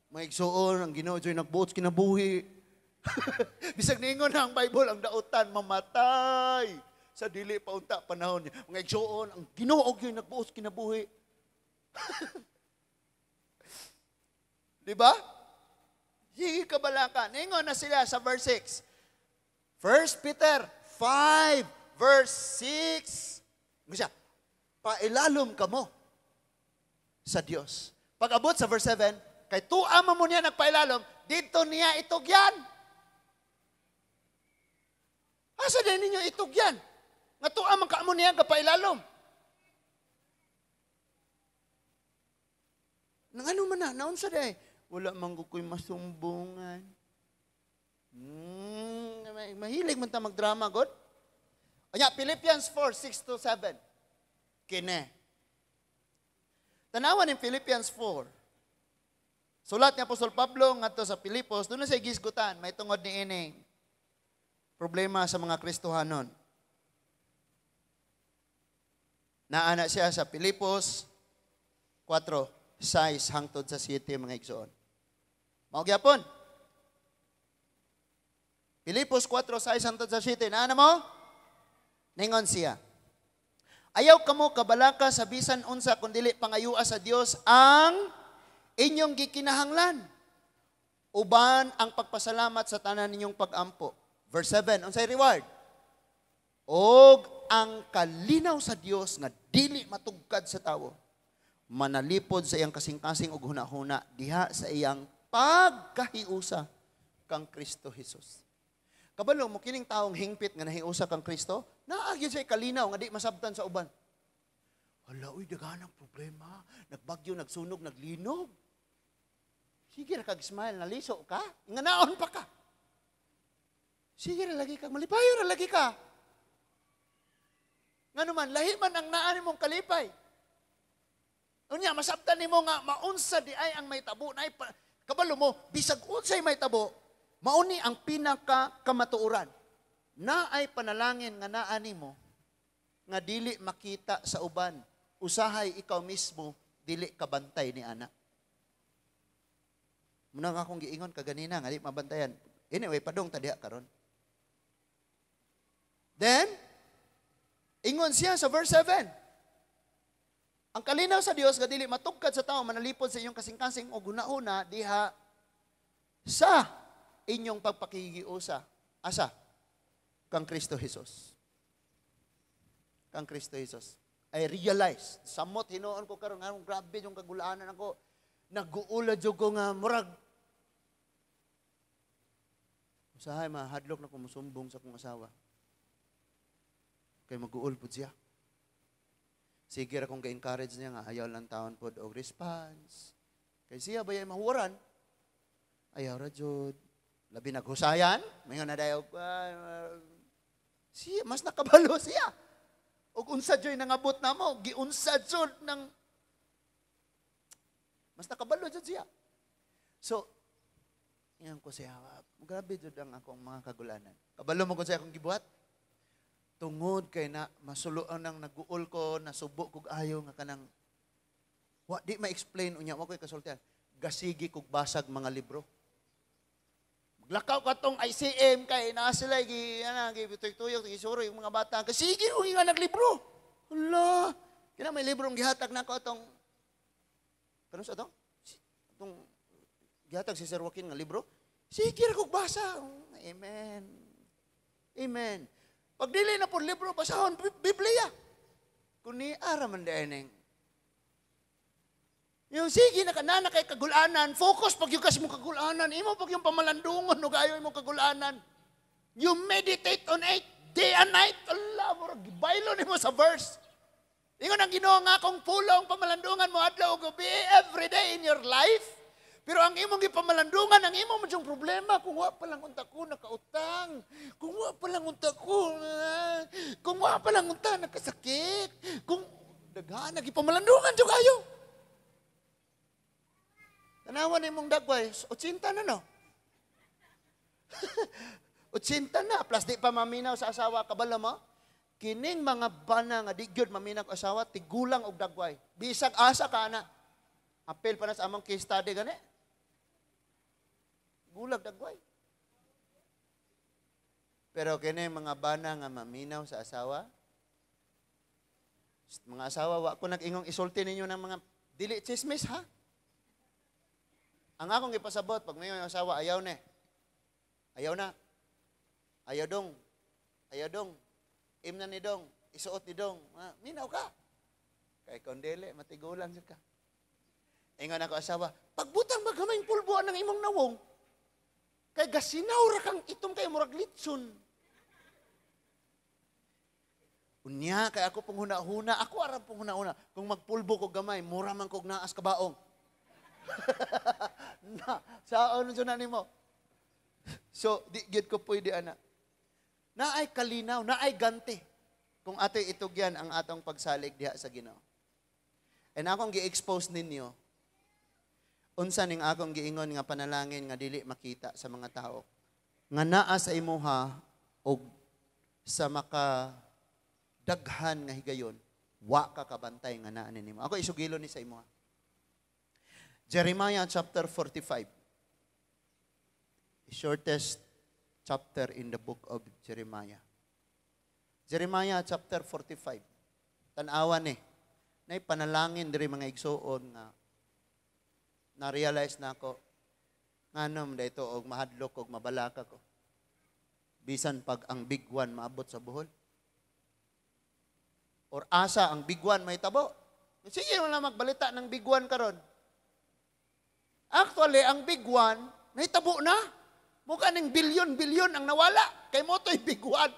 Maigsuon ang Ginoo joy nagbuot kinabuhi. Bisag niingon na ang Bible ang dautan mamatay sa dili pa unta panahon niya. Mga igsuon ang Ginoo gyud nagbuot kinabuhi. Di ba? Sige kabalaka. Niingon na sila sa verse 6. 1 Peter 5 verse 6. Siya, pailalom kamo sa Dios. Pag-abot sa verse 7, kay tuwa mo niya nagpailalom, dito niya itugyan. Asa din ninyo itugyan? Nga tuwa man ka mo niya kapailalom. Nang ano man na, naunsa day? Wala man ko ko'y masumbungan. Mahilig man ta magdrama, God. Anya, Philippians 4, 6 to 7. Kine. Tanawan in Philippians 4. Sulat ni Apostol Pablo ngadto sa Pilipos, doon na siya gisgutan, may tungod ni ining problema sa mga Kristohanon. Naana siya sa Pilipos 4:6 hangtod sa 7, mga igsoon. Mao gyapon. Pilipos 4:6 hangtod sa 7. Naana mo? Ningon siya: "Ayaw kamo kabalaka sa bisan unsa kun dili pangayua sa Dios ang inyong gikinahanglan uban ang pagpasalamat sa tanan ninyong pagampo." Verse 7, unsay reward? "Og ang kalinaw sa Dios nga dili matugkad sa tawo manalipod sa iyang kasing-kasing og hunahuna diha sa iyang pagkahiusa kang Kristo Jesus." Kabalo mo kining taong hingpit nga nahiusa kang Kristo, naa gyud siya kalinaw nga di masabtan sa uban. Hala, uy, daghan ang problema. Nagbagyo, nagsunog, naglinog. Sige ra kag smile, naliso ka, nga naon pa ka. Sige ra lagi ka, malipayo ra lagi ka. Ngano man, lahi man ang naa nimong kalipay. Unya, masabtan nimo nga maunsa di ay ang may tabo na kabalo mo, bisag unsay may tabo, mauni ang pinaka kamatuoran. Naay panalangin nga naa nimo nga dili makita sa uban. Usahay ikaw mismo dili kabantay ni ana. Muna nga akong giingon kaganina nga di mabantayan. Anyway, padong ta diha karon. Then, ingon siya sa verse 7. "Ang kalinaw sa Dios nga dili matugkad sa tao manalipod sa inyong kasing-kasing og hunahuna diha sa inyong pagpakikiusa." Asa? Kang Kristo Jesus. Kang Kristo Jesus. I realize, samot hinuon ko karon nga grabe yung kagulaanan ako. Naguula jud ko nga murag usahay mahadlok na ko musumbong sa akong asawa. Kay maguol pud siya. Sige ra kong ga-encourage niya nga ayaw lang taon pod og response. Kay siya ba mahuwaran? Ayaw ra jud. Labi naghusayan, mayon na dayo. Siya mas nakabalo siya. Og unsa joy nangabot namo, giunsa jud nang mas nakabalo jud siya. So, ingon ko siya, grabe jud ang akong mga kagulanan. Kabalo mo kung sa akong gibuhat? Tungod kay na masuloan ang naguol ko, nasubo kog ayo nga kanang wa di ma-explain unya wa ko'y kasultihan. Gasigi kog basag mga libro. Maglakaw ka tong ICM kay naa sila gi ana gi tuyok gisuro yung mga bata. Gasigi ko nga naglibro. Hala, kina may librong gihatag nako atong kano sa atong atong gihatag si Sir Joaquin nga libro. Sige ra kog basa. Amen. Amen. Pag dili na po libro, basahon Biblia. Kung ni ara man ning. Yung sige na kanana kay kagulanan, focus pag yung kasi mo kagulanan, imo pag yung pamalandungon, no gayo imong kagulanan. You meditate on it day and night. Allah, murag gibaylo nimo sa verse. Ingon ang Ginoo nga akong pulong pamalandungan mo adlaw ug gabi every day in your life. Pero ang imong gipamalandungan, ang imong man problema, kung wa pa lang unta ko nakautang, kung wa pa lang unta ko, kung wa pa lang unta nakasakit, kung daghan gipamalandungan jud kayo. Tanawan nimong dagway, 80 na no. 80 na, plus di pa maminaw sa asawa, kabalo mo? Kining mga bana nga di gyud maminaw asawa, tigulang og dagway. Bisag asa ka ana. Apil pa na sa among case study gani. Gulag dagway. Pero kini mga bana nga maminaw sa asawa, mga asawa, wa ko nag-ingong isulti ninyo ng mga dili chismis ha. Ang akong ipasabot, pag may asawa, ayaw na. Ayaw na. Ayaw dong. Ayaw dong. Im na ni dong. Isuot ni dong. Minaw ka. Kay kung dili, matigulang siya ka. Ingon ako asawa, pagbutang magamayng pulbuan ng imong nawong, kay gasinaw ra kang itom kay murag litson. Unya, kay ako pong huna-huna, ako aram pong huna-huna, kung magpulbo ko gamay, mura man kog naas kabaong. Na, saon na nimo. So, di gyud ko pwede ana. Naay kalinaw, naay ganti. Kung atoy itugyan ang atong pagsalig diha sa Ginoo. And akong gi-expose ninyo, Unsa ning akong giingon nga panalangin nga dili makita sa mga tao? Nga naa sa imuha og sa maka daghan nga higayon, wa ka kabantay nga naa nimo. Ako isugilo ni sa imuha. Jeremiah chapter 45. The shortest chapter in the book of Jeremiah. Jeremiah chapter 45. Tan-awan ni. Nay panalangin diri, mga igsuon, nga na-realize na ako nganom dito og mahadlok og mabalaka ko. Bisan pag ang big one maabot sa Bohol. Or asa ang big one mahitabo. Sige mo na magbalita ng big one karon. Actually, ang big one, nahitabo na. Mukha ning bilyon-bilyon ang nawala. Kay mao to'y big one.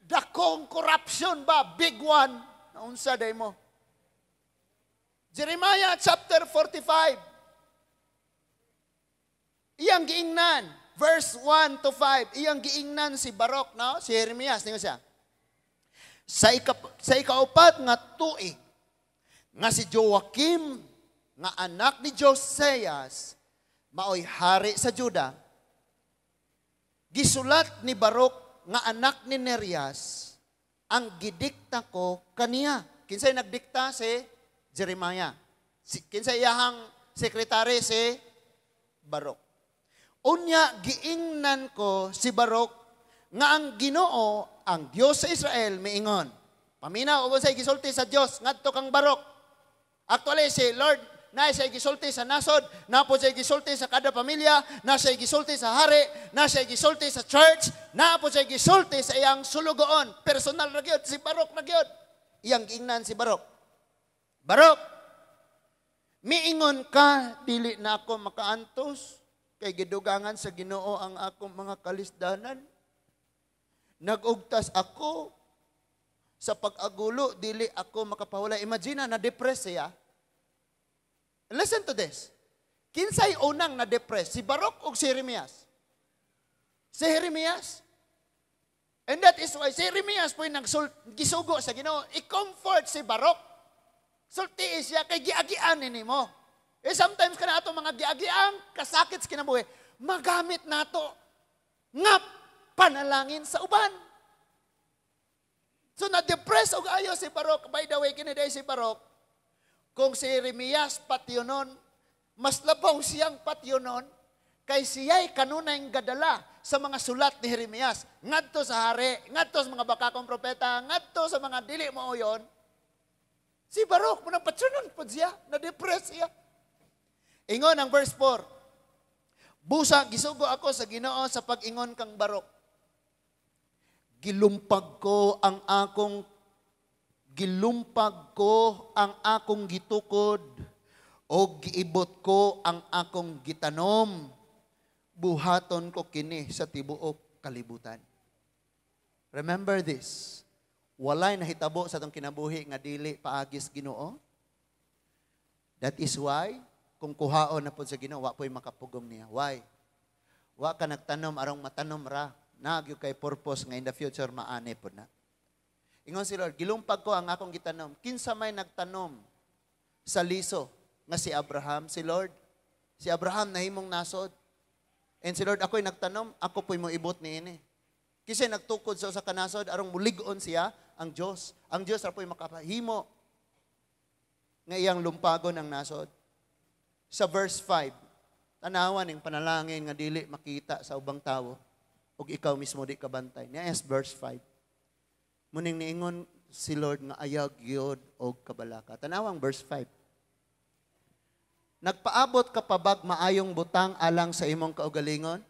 Dakong corruption ba? Big one. Naunsa day mo? Jeremiah chapter 45. Iyang giingnan, verse 1 to 5. Iyang giingnan si Baruch, no? Si Jeremias, ningon siya. Sa ikaupat nga tuig, nga si Joakim, nga anak ni Josias, maoy hari sa Juda, gisulat ni Baruch nga anak ni Nerias, ang gidikta ko kaniya. Kinsay nagdikta? Si Jeremiah. Kinsay iyahang sekretary? Si Baruch. Unya giingnan ko si Baruch nga ang Ginoo, ang Dios sa Israel, miingon. Paminaw og unsay gisulti sa Dios ngadto kang Baruch. Actually, si Lord na siya gisulti sa nasod, na po siya gisulti sa kada pamilya, na siya gisulti sa hari, na siya gisulti sa church, na po siya gisulti sa iyang sulugoon. Personal ra gyud, si Baruch na gyud. Iyang giingnan si Baruch. "Baruch, miingon ka, dili na ako makaantos, kay gidugangan sa Ginoo ang akong mga kalisdanan. Nagugtas ako sa pag-agulo, dili ako makapahulay." Imagine na na-depress siya. Listen to this. Kinsay unang na-depress? Si Baruch o si Jeremias? Si Jeremias. And that is why si Jeremias po yung gisugo sa Ginoo, i-comfort si Baruch. Sulti siya kay giagian ni mo. Eh sometimes kana ato mga giagiang kasakit sa kinabuhi, magamit nato nga panalangin sa uban. So na-depress og ayo si Baruch. By the way, kini si Baruch, kung si Jeremias patyonon, mas labaw siyang patyonon kay siya'y kanunay gadala sa mga sulat ni Jeremias. Ngadto sa hari, ngadto sa mga bakakong propeta, ngadto sa mga dili mo yon. Si Baruch, munang patyonon po siya, na-depress siya. Ingon ang verse 4, "Busa, gisugo ako sa Ginoo sa pag-ingon kang Baruch. Gilumpag ko ang akong gitukod o giibot ko ang akong gitanom. Buhaton ko kini sa tibuok kalibutan." Remember this. Walay nahitabo sa atong kinabuhi nga dili paagis Ginoo. That is why kung kuhaon na po sa Ginoo, wa po'y makapugong niya. Why? Wa ka nagtanom arong matanom ra. Nagyo kay purpose nga in the future maani po na. Ingon si Lord, "Gilumpag ko ang akong gitanom." Kinsa may nagtanom sa liso nga si Abraham? Si Lord. Si Abraham nahimong nasod. And si Lord, "Ako'y nagtanom, ako po'y moibot ni ini." Kasi nagtukod sa usa ka nasod arong mulig-on siya ang Dios. Ang Dios ra po'y makapahimo nga iyang lumpagon ang nasod. Sa verse 5, tanawan ning panalangin nga dili makita sa ubang tawo ug ikaw mismo di kabantay. Niya verse 5. Muning niingon si Lord nga ayag yod og kabalaka. Tanawang verse 5. "Nagpaabot ka pa bag maayong butang alang sa imong kaugalingon?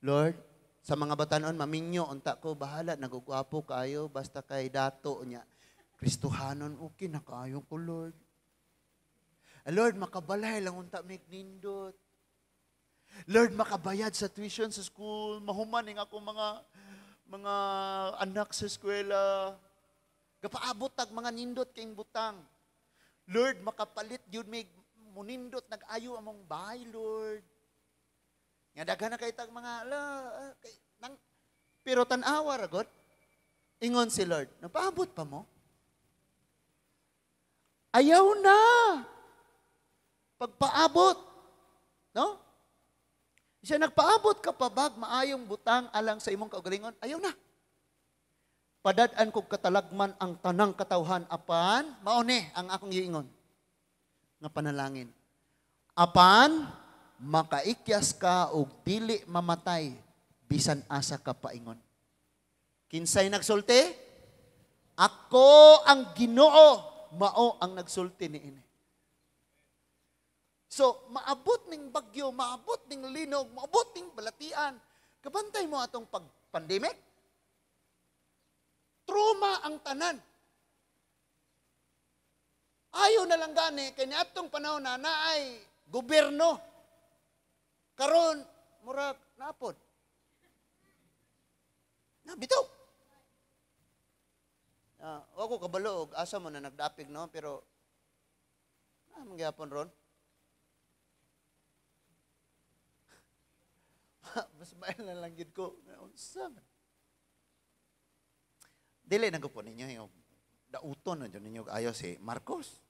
Lord, sa mga batanon, maminyo, unta ko, bahala, nagugwapo kayo, basta kay dato niya. Kristohanon, okay na kaayo ko, Lord. Ah, Lord, makabalay lang unta mig nindot. Lord, makabayad sa tuition sa school, mahuman ning ako mga anak sa eskwela." Gapaabot tag mga nindot kayong butang. "Lord, makapalit yun may munindot nag-ayo among bahay, Lord." Nga daghan na kay tag mga ala, ah, kay, nang, pero tan-awa ra god. Ingon si Lord, "Napaabot pa mo? Ayaw na. Pagpaabot. No? Siya nagpaabot ka pa bag maayong butang alang sa imong kaugalingon, ayaw na. Padad-an kog katalagman ang tanang katawhan apan mao ni ang akong giingon nga panalangin. Apan makaikyas ka og dili mamatay bisan asa ka paingon. Kinsay nagsulti? Ako ang Ginoo, mao ang nagsulti niini. So, maabot ning bagyo, maabot ning linog, maabot ning balatian. Kabantay mo atong pag-pandemic? Trauma ang tanan. Ayo na lang gani, kay niadtong panahon na naay gobyerno. Karon murag napod. Na bitaw. Wa ko kabalo og asa mo na nagdapig, no, pero mangyapon ron. Mas mail na lang gid ko. Unsa man? Dili na ko po ninyo yung dauton na dyan ninyo ayo si Marcos.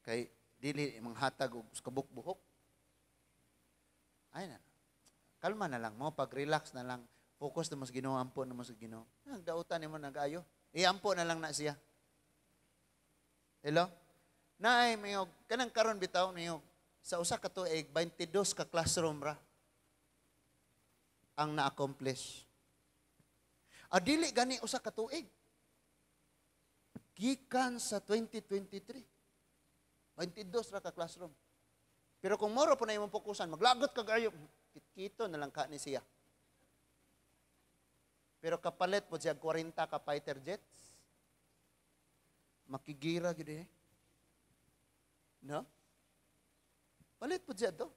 Kay dili manghatag og kabuk-buhok. Ay na. Kalma na lang mo, pag-relax na lang. Focus na mo sa Ginoo, ampo na mo sa Ginoo. Nagdautan nimo nag-ayo. Iampo na lang na siya. Hello? Naay mayog kanang karon bitaw niyo sa usa ka tuig 22 ka classroom ra ang na-accomplish. Adili gani usa ka tuig. Gikan sa 2023. 22 ra ka classroom. Pero kung moro po na imong fokusan, maglagot kag ayo, kito na lang ka ni siya. Pero kapalit po siya 40 ka fighter jets. Makigira gyud eh. No? Palit po siya to.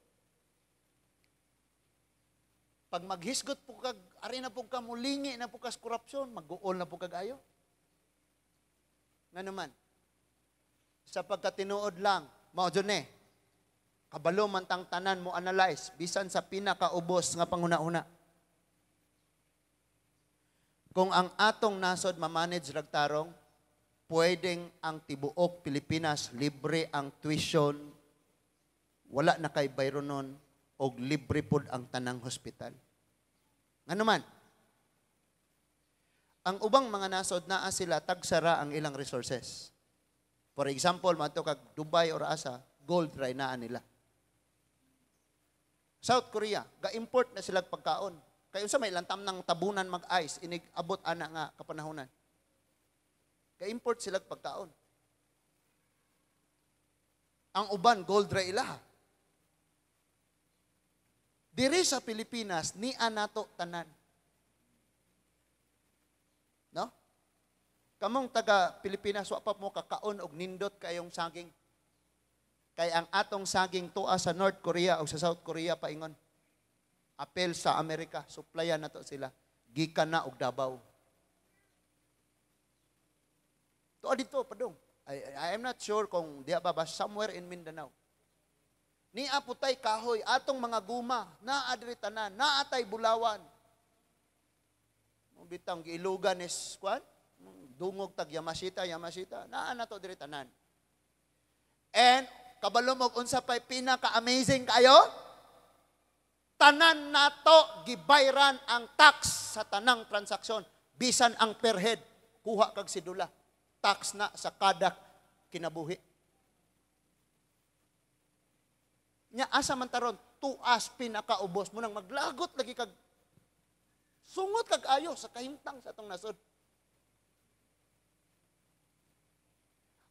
Pag maghisgot po kag, ari na po ka, mulingi na po kas korupsyon, mag-uol na po kag ayo. Nga naman, sa pagkatinuod lang, mao dyan eh, kabalo man tang tanan mo analyze, bisan sa pinakaubos nga panguna-una. Kung ang atong nasod mamanage ragtarong, pwedeng ang tibuok Pilipinas, libre ang tuition, wala na kay bayronon, og libre pod ang tanang hospital. Ngano man? Ang ubang mga nasod naa sila tagsara ang ilang resources. For example, madto kag Dubai or asa, gold ra naa nila. South Korea, ga-import na sila pagkaon. Kay unsa may ilang tamnang tabunan mag-ice inig abot ana nga kapanahonan. Ga-import sila pagkaon. Ang uban gold ra ilaha. Diri sa Pilipinas, niya nato tanan. No? Kamong taga Pilipinas, wa pa mo kakaon og nindot kayong saging. Kay ang atong saging tuwa sa North Korea o sa South Korea paingon. Apel sa Amerika, supplyan nato sila. Gikan na og Davao. Tuwa dito, padong. I am not sure kung diya ba, somewhere in Mindanao. Niya putay kahoy, atong mga guma, naa diri tanan, naa tay bulawan. Bitang giilugan is kwan, dungog tag Yamashita, Yamashita, naa na to diri tanan. And kabalo mo unsa pay pinaka-amazing kayo? Tanan nato gibayran ang tax sa tanang transaksyon, bisan ang per head, kuha kag sidula. Tax na sa kada kinabuhi. Nya asa man taron tuas pinakaubos mo nang maglagot lagi kag sungot kag ayo sa kahimtang sa atong nasod.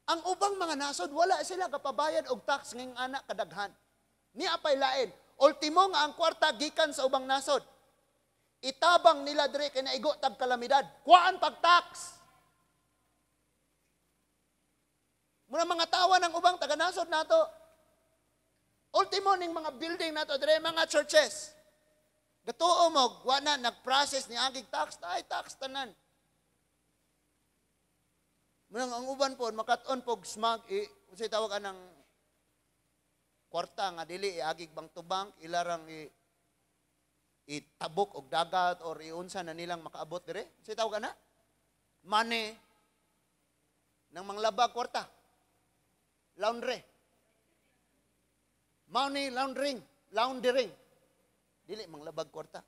Ang ubang mga nasod wala sila kapabayad og tax ngayong anak kadaghan. Ni apay lain, ultimo nga ang kwarta gikan sa ubang nasod. Itabang nila diri kay naigo tag kalamidad, kuhaan pag tax. Muna mga tawa ng ubang taga nasod nato. Ultimo ning mga building nato dire mga churches. Gatuo mo, wa na nag-process ni agig tax, ay tax tanan. Munang ang uban po makat-on pog smag i unsay tawag anang kwarta nga dili iagig bank to bank, ilarang itabok og dagat or iunsa na nilang makaabot dire. Unsay tawag ana? Money nang manglaba kwarta. Laundry. Money laundering, laundering. Dili manglabag kwarta.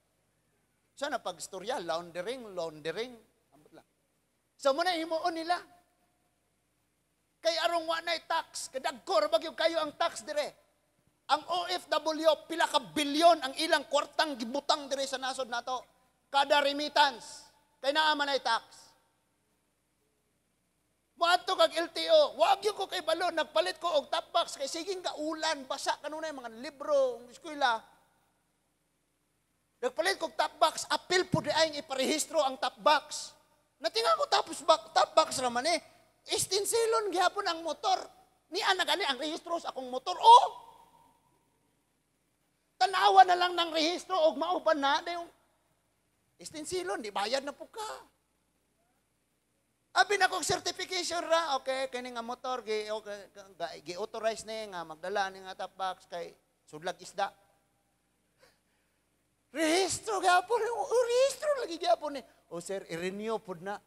Sana pag istorya, laundering, laundering. Ambot lang. So mao na himuon nila. Kay arong wa nay tax, kadagko ra ba gyud kayo ang tax dire. Ang OFW, pila ka bilyon ang ilang kwartang gibutang dire sa nasod nato. Kada remittance, kay naa man ay tax. Moadto kag LTO, wag gyud ko kay balo, nagpalit ko og top box kay siging ka ulan, basa kanunay mga libro, ang eskwela. Nagpalit kog top box, apil po di ay iparehistro ang top box. Natinga ko tapos top box ra man eh. Istinsilon gihapon ang motor. Niya na gani ang rehistro sa akong motor. Oh! Tanawa na lang ng rehistro og mauban na dayon. Istinsilon, di bayad na po ka. Abi na kog certification ra, okay, kini nga motor gi okay, gi-authorize ni nga magdala ni nga top box kay sudlag isda. Rehistro gyapon, oh, rehistro lagi gyapon ni. Oh sir, i-renew pud na.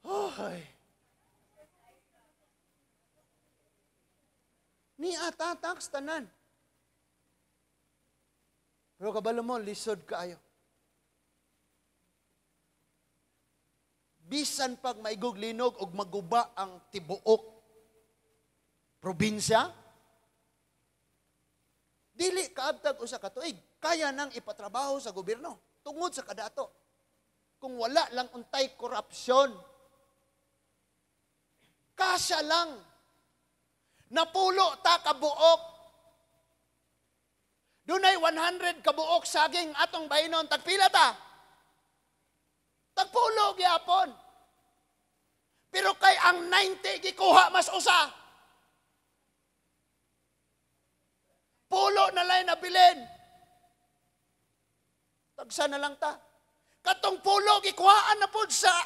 Hoy. Ni atatax tanan. Pero kabalo mo, lisod kaayo. Bisan pag maigog linog og maguba ang tibuok probinsya, dili kaabtag usa ka tuig, kaya nang ipatrabaho sa gobyerno tungod sa kadato. Kung wala lang untay korupsyon, kasya lang. Napulo ta kabuok. Dunay 100 kabuok saging atong bahinon, tagpila ta? Tagpulo gyapon. Pero kay ang 90 gikuha mas usa. Pulo na lang nabilin. Tagsa na lang ta. Katong pulo gikuhaan na pud sa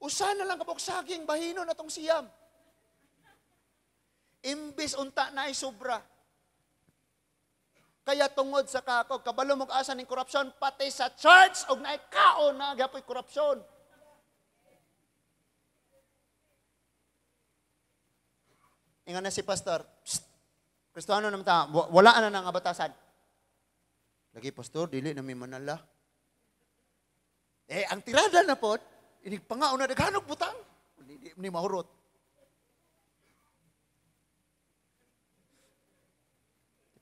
usa na lang kabuk saging bahino na tong siyam. Imbis unta na ay sobra. Kaya tungod sa kakog, kabalo mo asa ning korupsyon, pati sa church, og naay kaon na gapoy korupsyon. Ingon na si pastor, psst, Kristiyano naman ta, wala na nang batasan. Lagi, pastor, dili na may manala. Eh, ang tirada na po, inig pangaon na daghanog butang. Di ni mahurot.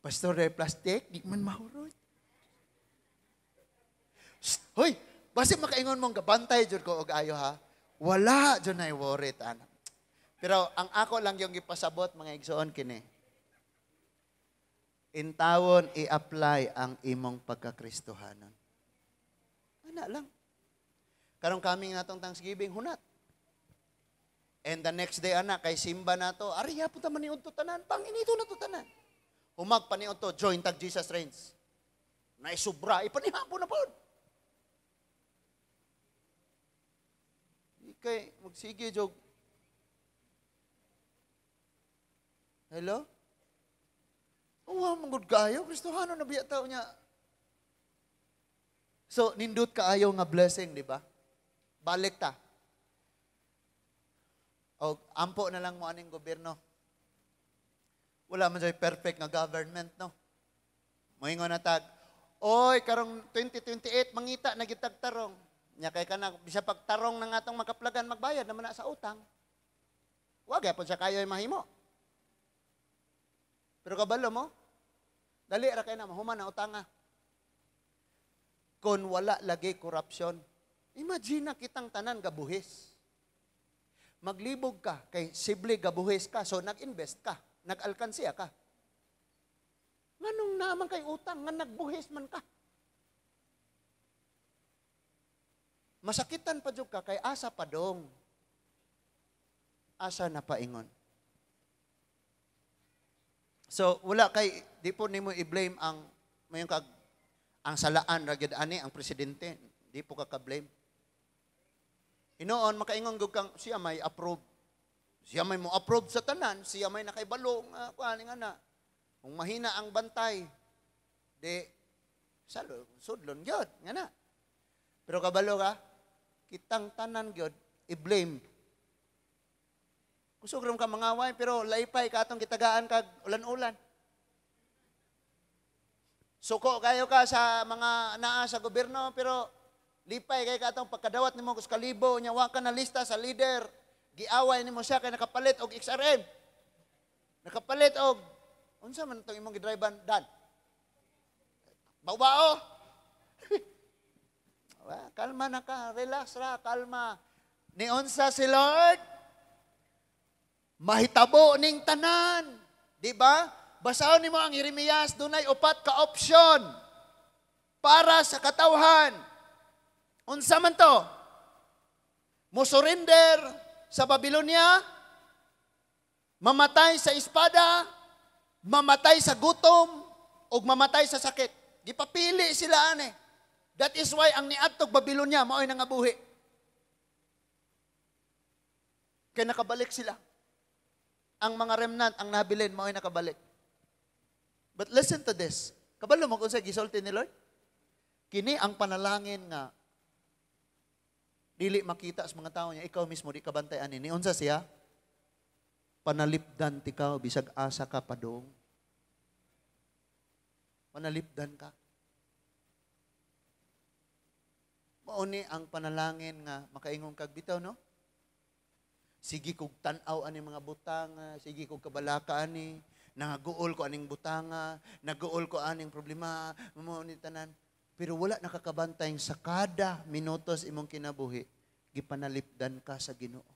Pastor, eh, plastic, di man mahurot. Shh, hoy, basi makaingon mong gabantay jud ko og ayo ha. Wala jud nay worry ana. Pero ang ako lang yung gipasabot mga igsoon kini. Intawon i-apply ang imong pagkakristohanon. Ana lang. Karong kami nga atong Thanksgiving hunat. And the next day ana kay simba nato, ariya punta man niudto tanan, panginito na to tanan. Humag pa niudto, join tag Jesus Reigns. Naisubra, ipanihapon na pod. Ikay magsige jog. Hello? Uwa, manggod kaayo, Kristohano na biya tao niya. So, nindot kaayo nga blessing, di ba? Balik ta. O, ampo na lang mo aning gobyerno. Wala man siya'y perfect nga government, no? Moingon na tag, oy, karong 2028, mangita na gitag tarong. Nya kay ka na, bisa pagtarong na nga atong makaplagan, magbayad naman na sa utang. Wag, yapon siya kayo ay mahimo. Pero kabalo mo, dali ra kay na, mahuman na utanga. Kung wala lagi korupsyon, imagine na kitang tanan gabuhis. Maglibog ka, kay sibli gabuhis ka, so nag-invest ka, nag-alkansiya ka. Nganong naman kay utang, nga nagbuhis man ka. Masakitan pa jud ka, kay asa pa dong. Asa na paingon. So, wala kay, di po nimo i-blame ang, mayong kag, ang salaan, ragid ani, ang presidente, di po ka ka-blame. Hinoon, makaingon gud kang, siya may approve. Siya may mo approve sa tanan, siya may nakaibalo, nga, kuan nga na. Kung mahina ang bantay, di, salo, sudlon gyud, nga na. Pero kabalo ka, kitang tanan gyud, i-blame. Kusog ra ka mangaway pero laipay ka atong gitagaan kag ulan-ulan. Suko kayo ka sa mga naa sa gobyerno pero lipay kay ka atong pagkadawat nimo kus kalibo nya wa ka na lista sa leader. Giaway nimo siya kay nakapalit og XRM. Nakapalit og unsa man itong imong gidriban dan? Bawbao. Kalma na ka, relax ra, kalma. Niunsa si Lord? Mahitabo ning tanan. Di ba? Basahon nimo ang Jeremias, dunay upat ka option para sa katawhan. Unsa man to? Mo surrender sa Babylonia, mamatay sa espada, mamatay sa gutom, ug mamatay sa sakit. Gipapili sila ane. That is why ang niadtog Babylonia mao'y nangabuhi. Kay nakabalik sila. Ang mga remnant, ang nabilin, mao'y nakabalik. But listen to this. Kabalo mo kung sa gisulti ni Lord? Kini ang panalangin nga dili makita sa mga tao niya, ikaw mismo di ka bantay ani. Ni unsa siya? Panalipdan ti ka, bisag asa ka padung. Panalipdan ka. Mao ni ang panalangin nga makaingon kag bitaw, no? Sige kog tan-aw ani mga butanga, sige kog kabalaka ani, nangaguol ko aning butanga, naguol ko aning problema, mao ni tanan. Pero wala nakakabantay sa kada minutos imong kinabuhi, gipanalipdan ka sa Ginoo.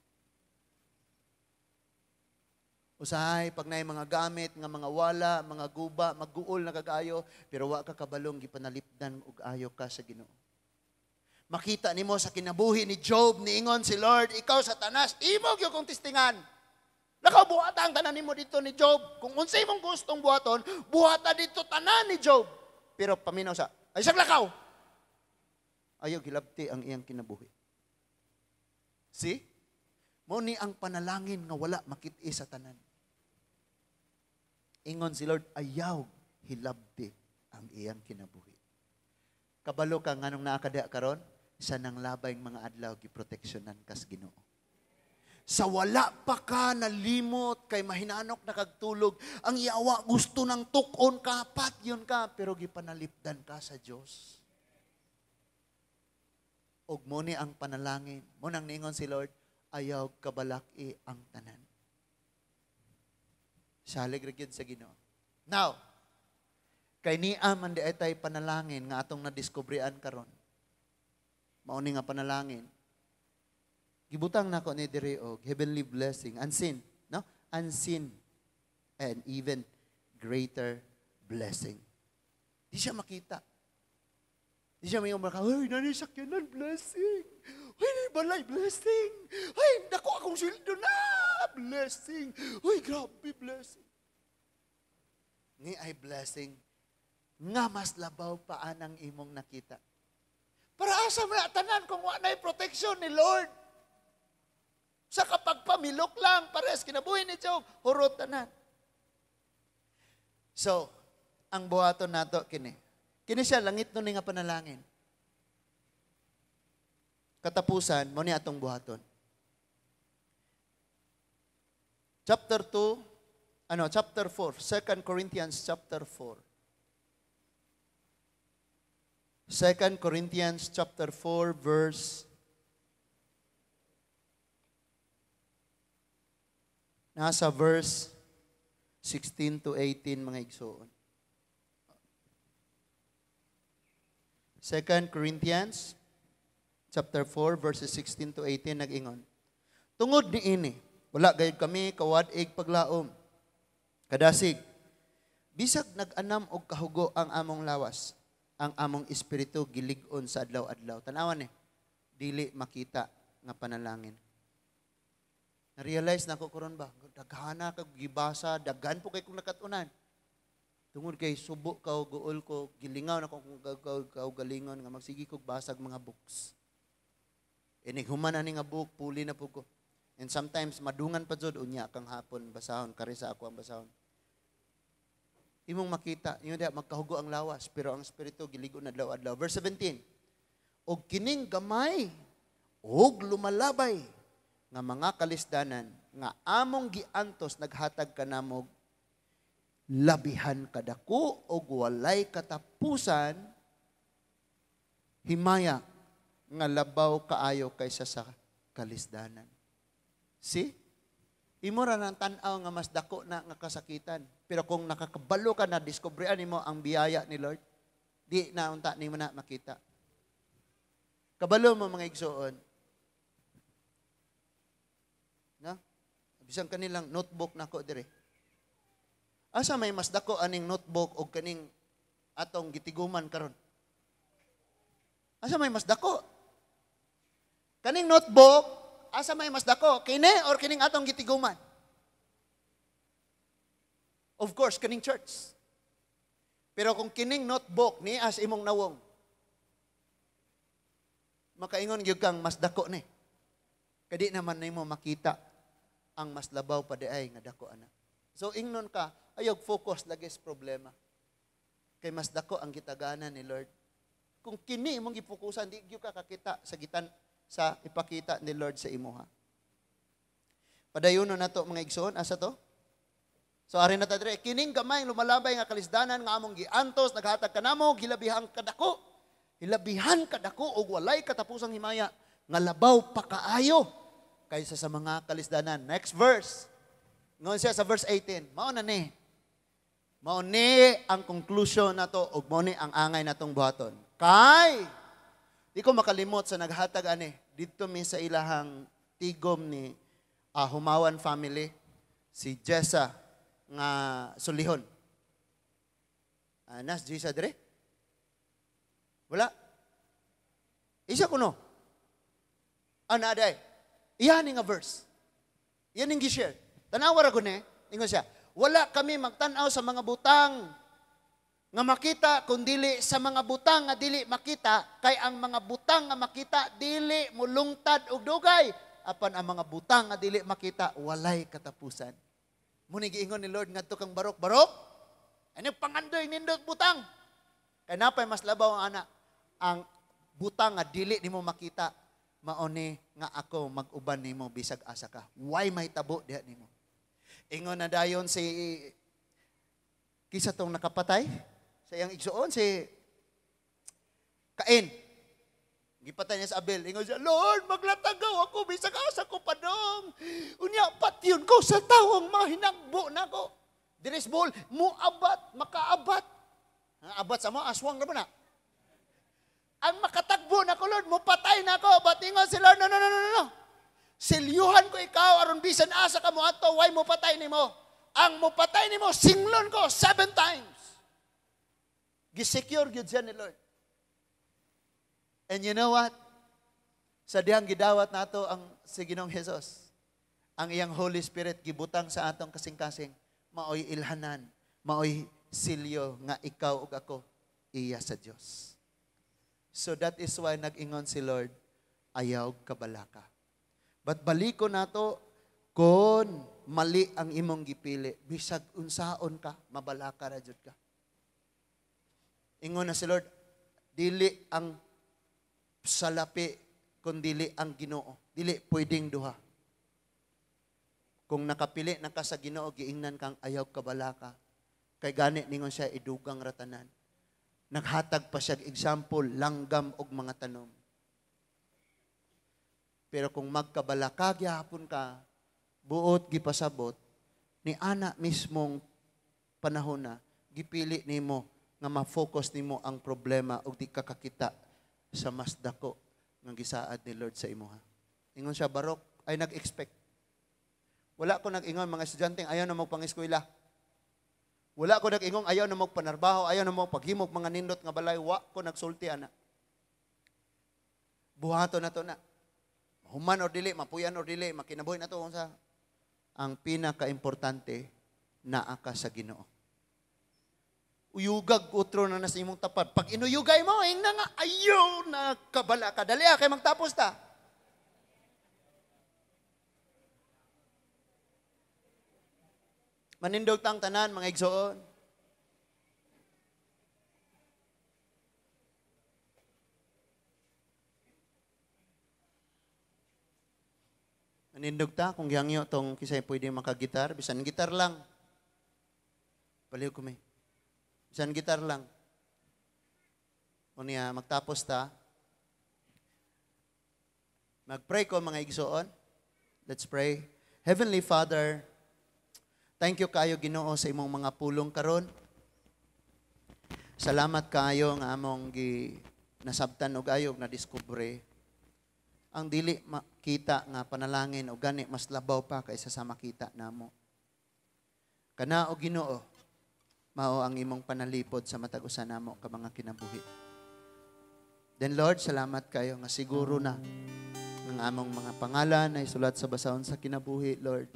Usahay, pag naay mga gamit, nga mga wala, mga guba, magguol na kag-ayo, pero wa ka kabalong gipanalipdan og ayo ka sa Ginoo. Makita nimo sa kinabuhi ni Job, niingon si Lord, ikaw Satanas, imo gyud kong testingan. Lakaw buhata ang tanan nimo dito ni Job. Kung unsay imong gustong buhaton, buhata dito tanan ni Job. Pero paminaw sa, ay siyang lakaw. Ayaw gilabti ang iyang kinabuhi. See? Mao ni ang panalangin nga wala makit-i sa tanan. Ingon si Lord, ayaw hilabti ang iyang kinabuhi. Kabalo ka nganong naa ka diha karon? Sa nang labay mga adlaw giproteksyonan kas Ginoo. Sa wala pa ka nalimot kay mahinanok na kagtulog, ang yawa gusto ng tukon ka, patyon ka, pero gipanalipdan ka sa Dios. Og mo ni ang panalangin, mo nang niingon si Lord, ayaw kabalaki ang tanan. Salig ra gyud sa Ginoo. Now, kay niya man di ay tay panalangin nga atong nadiskubrean karon. Mao ni nga panalangin. Gibutang nako ni diri og heavenly blessing, unseen, no? Unseen and even greater blessing. Di siya makita. Di siya may maka, ay, nani sakyanan, blessing. Ay, nani balay, blessing. Ay, dako akong sweldo na, blessing. Ay, grabe, blessing. Ni ay blessing nga mas labaw pa anang imong nakita. Para asa man na tanan kung wa na'y protection ni Lord. Sa kapag pamilok lang, pares kinabuhi ni Job, hurot tanan. So, ang buhaton nato kini. Kini siya langit no ni nga panalangin. Katapusan mo ni atong buhaton. Chapter 2, chapter 4, 2 Corinthians chapter 4. 2 Corinthians chapter 4 verse nasa verse 16 to 18 mga igsoon. 2 Corinthians chapter 4 verses 16 to 18 nag-ingon. Tungod niini, wala gayud kami kawad-ig paglaom. Kadasig, bisag nag-anam og kahugo ang among lawas, ang among espiritu gilig-on sa adlaw-adlaw. Tan-awan ni, dili makita nga panalangin. Na-realize na ko karon ba, daghana kag gibasa, daghan po kay kong nakatunan. Tungod kay subo ka o guol ko, gilingaw na ko kung kaugalingon nga magsigi kog basag mga books. Inig human ani nga book, puli na po ko. And sometimes madungan pa jud unya kang hapon basahon kari sa ako ang basahon. Imong makita, ingon diha magkahugo ang lawas, pero ang espiritu giligo na adlaw-adlaw. Verse 17. Og kining gamay og lumalabay nga mga kalisdanan nga among giantos naghatag kanamog labihan kadako og walay katapusan himaya nga labaw kaayo kaysa sa kalisdanan. See? Imo ra nang tan-aw nga mas dako na nga kasakitan. Pero kung nakakabalo ka na, diskubrian nimo ang biyaya ni Lord, di na unta nimo na makita. Kabalo mo mga igsoon. Na? Bisan kanilang notebook nako dire. Asa may mas dako aning notebook og kaning atong gitiguman karon? Asa may mas dako? Kaning notebook, asa may mas dako? Kini or kining atong gitiguman? Of course, kaning church. Pero kung kining notebook ni as imong nawong, makaingon gyud kang mas dako ni. Kadi naman nimo makita ang mas labaw pa di ay nga dako ana. So ingnon ka, ayog focus lagi sa problema. Kay mas dako ang gitaganan ni Lord. Kung kini imong gipokusan, di gyud ka kakita sa gitan sa ipakita ni Lord sa imuha. Padayonon nato mga igsoon, asa to? So ari na ta dire, kining gamay lumalabay nga kalisdanan nga among giantos naghatag kanamo gilabihang kadako. Hilabihan kadako og walay katapusang himaya nga labaw pa kaayo kaysa sa mga kalisdanan. Next verse. Ngon siya sa verse 18, mao na ni. Mao ni ang conclusion nato ug mao ni ang angay natong buhaton. Kay di ko makalimot sa naghatag ani didto mi sa ilahang tigom ni Humawan family, si Jessa nga Sulihon. Nas Jessa dire? Wala. Isa kuno. Ana aday. Iyan ni nga verse. Iyan ning gi-share. Tanawa ra ko ni, ingon siya. Wala kami magtan-aw sa mga butang nga makita kun dili sa mga butang nga dili makita, kay ang mga butang nga makita dili mulungtad og dugay, apan ang mga butang nga dili makita walay katapusan. Muni giingon ni Lord ngadto kang Barok, Barok, ano pangandoy nindot butang? Kay napay mas labaw ang ana, ang butang nga dili nimo makita, mao ni nga ako mag-uban nimo bisag asa ka. Way mahitabo diha nimo. Ingon na dayon si kisa tong nakapatay sa iyang igsuon, si Cain. Gipatay niya sa Abel. Ingon siya, Lord, maglatagaw ako bisag asa ko padong. Unya patyon ko sa tawong mahinagbo nako. Diri sa Bohol, muabat, makaabat. Ang abat sa mo, aswang ra ba na? Ang makatagbo nako, Lord, mupatay nako. But ingon si Lord, no, no, no, no, no. Silyuhan ko ikaw aron bisan asa ka mo ato, way mupatay nimo. Ang mupatay nimo, singlon ko 7 times. Gisecure gyud siya ni Lord. And you know what? Sa dihang gidawat nato ang si Ginoong Hesus, ang iyang Holy Spirit gibutang sa atong kasing-kasing, maoy ilhanan, maoy silyo nga ikaw ug ako iya sa Dios. So that is why nag-ingon si Lord, ayaw kabalaka. But baliko nato kon mali ang imong gipili, bisag unsaon ka, mabalaka ra jud ka. Ingon na si Lord, dili ang salapi kun dili ang Ginoo. Dili pwedeng duha. Kung nakapili na ka sa Ginoo, giingnan kang ayaw kabalaka. Kay gani ningon siya idugang ratanan. Naghatag pa siya example, langgam og mga tanom. Pero kung magkabalaka gyapon ka, buot gipasabot, ni ana mismong panahon na, gipili nimo nga ma-focus nimo ang problema ug di ka kakita sa mas dako nga gisaad ni Lord sa imuha. Ingon siya, Barok, ay nag-expect. Wala ko nag-ingon, mga estudyante, ayaw na magpangeskwela. Wala ko nag-ingon, ayaw na magpanarbaho, ayaw na magpaghimog mga nindot nga balay, wa ko nagsulti, ana. Buhato na to na. Human or dili, mapuyan or dili, makinabuhi na to kung sa ang pinaka-importante, naa ka sa Ginoo. Uyugag utro na nasa imong tapat. Pag inuyugay mo, ingna nga, ayaw na kabala ka. Dali kay magtapos ta. Manindog tang tanan, mga igsoon. Manindog ta kung gihangyo tong kisay pwede makagitar, bisan gitar lang. Palihog ko may. Bisan gitar lang. Unya magtapos ta. Mag-pray ko, mga igsoon. Let's pray. Heavenly Father, thank you kayo, Ginoo, sa imong mga pulong karon. Salamat kayo nga among gi nasabtan og ayog na diskubre ang dili makita nga panalangin og gani mas labaw pa kaysa sa makita namo. Kana, o Ginoo, mao ang imong panalipod sa matag usa namo ka mga kinabuhi. Then Lord, salamat kayo nga siguro na ang among mga pangalan ay sulat sa basahon sa kinabuhi, Lord.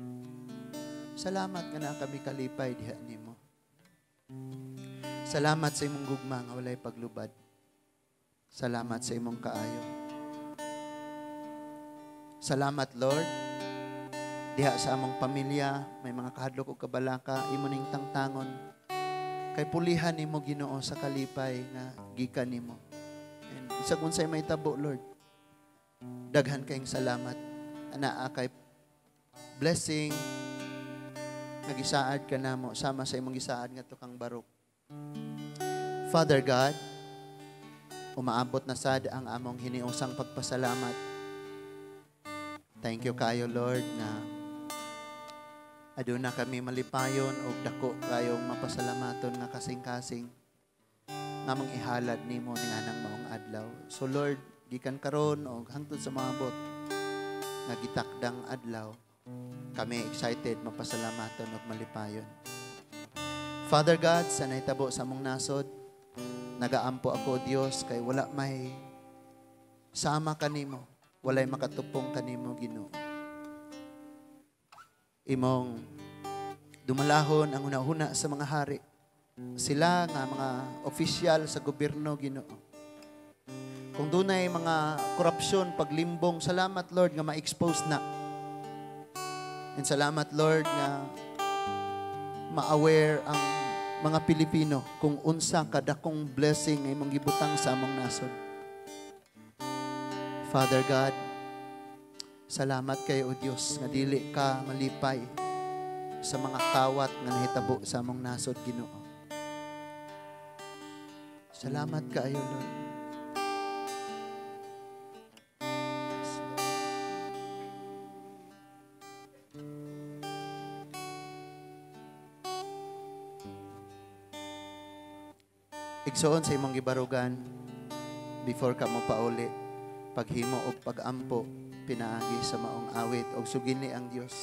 Salamat nga naa kami kalipay diha nimo. Salamat sa imong gugma nga walay paglubad. Salamat sa imong kaayo. Salamat, Lord. Diha sa among pamilya, may mga kahadlok o kabalaka, imo ning tangtangon. Kay pulihan nimo, Ginoo, sa kalipay nga gikan nimo. And bisag unsay mahitabo, Lord, daghan kayong salamat. Anaa kay blessing nga gisaad ka namo sama sa imong gisaad ngadto kang Baruch. Father God, umaabot na sad ang among hiniusang pagpasalamat. Thank you kayo, Lord, na aduna kami malipayon og dako kayong mapasalamaton nga kasing-kasing nga among ihalad nimo ning anang maong adlaw. So Lord, gikan karon og hangtod sa maabot nga gitakdang adlaw, kami excited mapasalamaton og malipayon. Father God, sa nahitabo sa among nasod, nagaampo ako, Dios, kay wala may sama kanimo, walay makatupong kanimo, Ginoo. Imong dumalahon ang hunahuna sa mga hari. Sila nga mga opisyal sa gobyerno, Ginoo. Kung dunay mga korupsyon, paglimbong, salamat, Lord, nga ma-expose na. And salamat, Lord, nga ma-aware ang mga Pilipino kung unsa kadakong blessing nga imong gibutang sa among nasod. Father God, salamat kayo, O Dios, nga dili ka malipay sa mga kawat nga nahitabo sa among nasod, Ginoo. Salamat kaayo, Lord. Yes, Lord. Igsoon sa imong gibarugan, before ka mo pauli, paghimo og pagampo pinaagi sa maong awit og sugini ang Dios.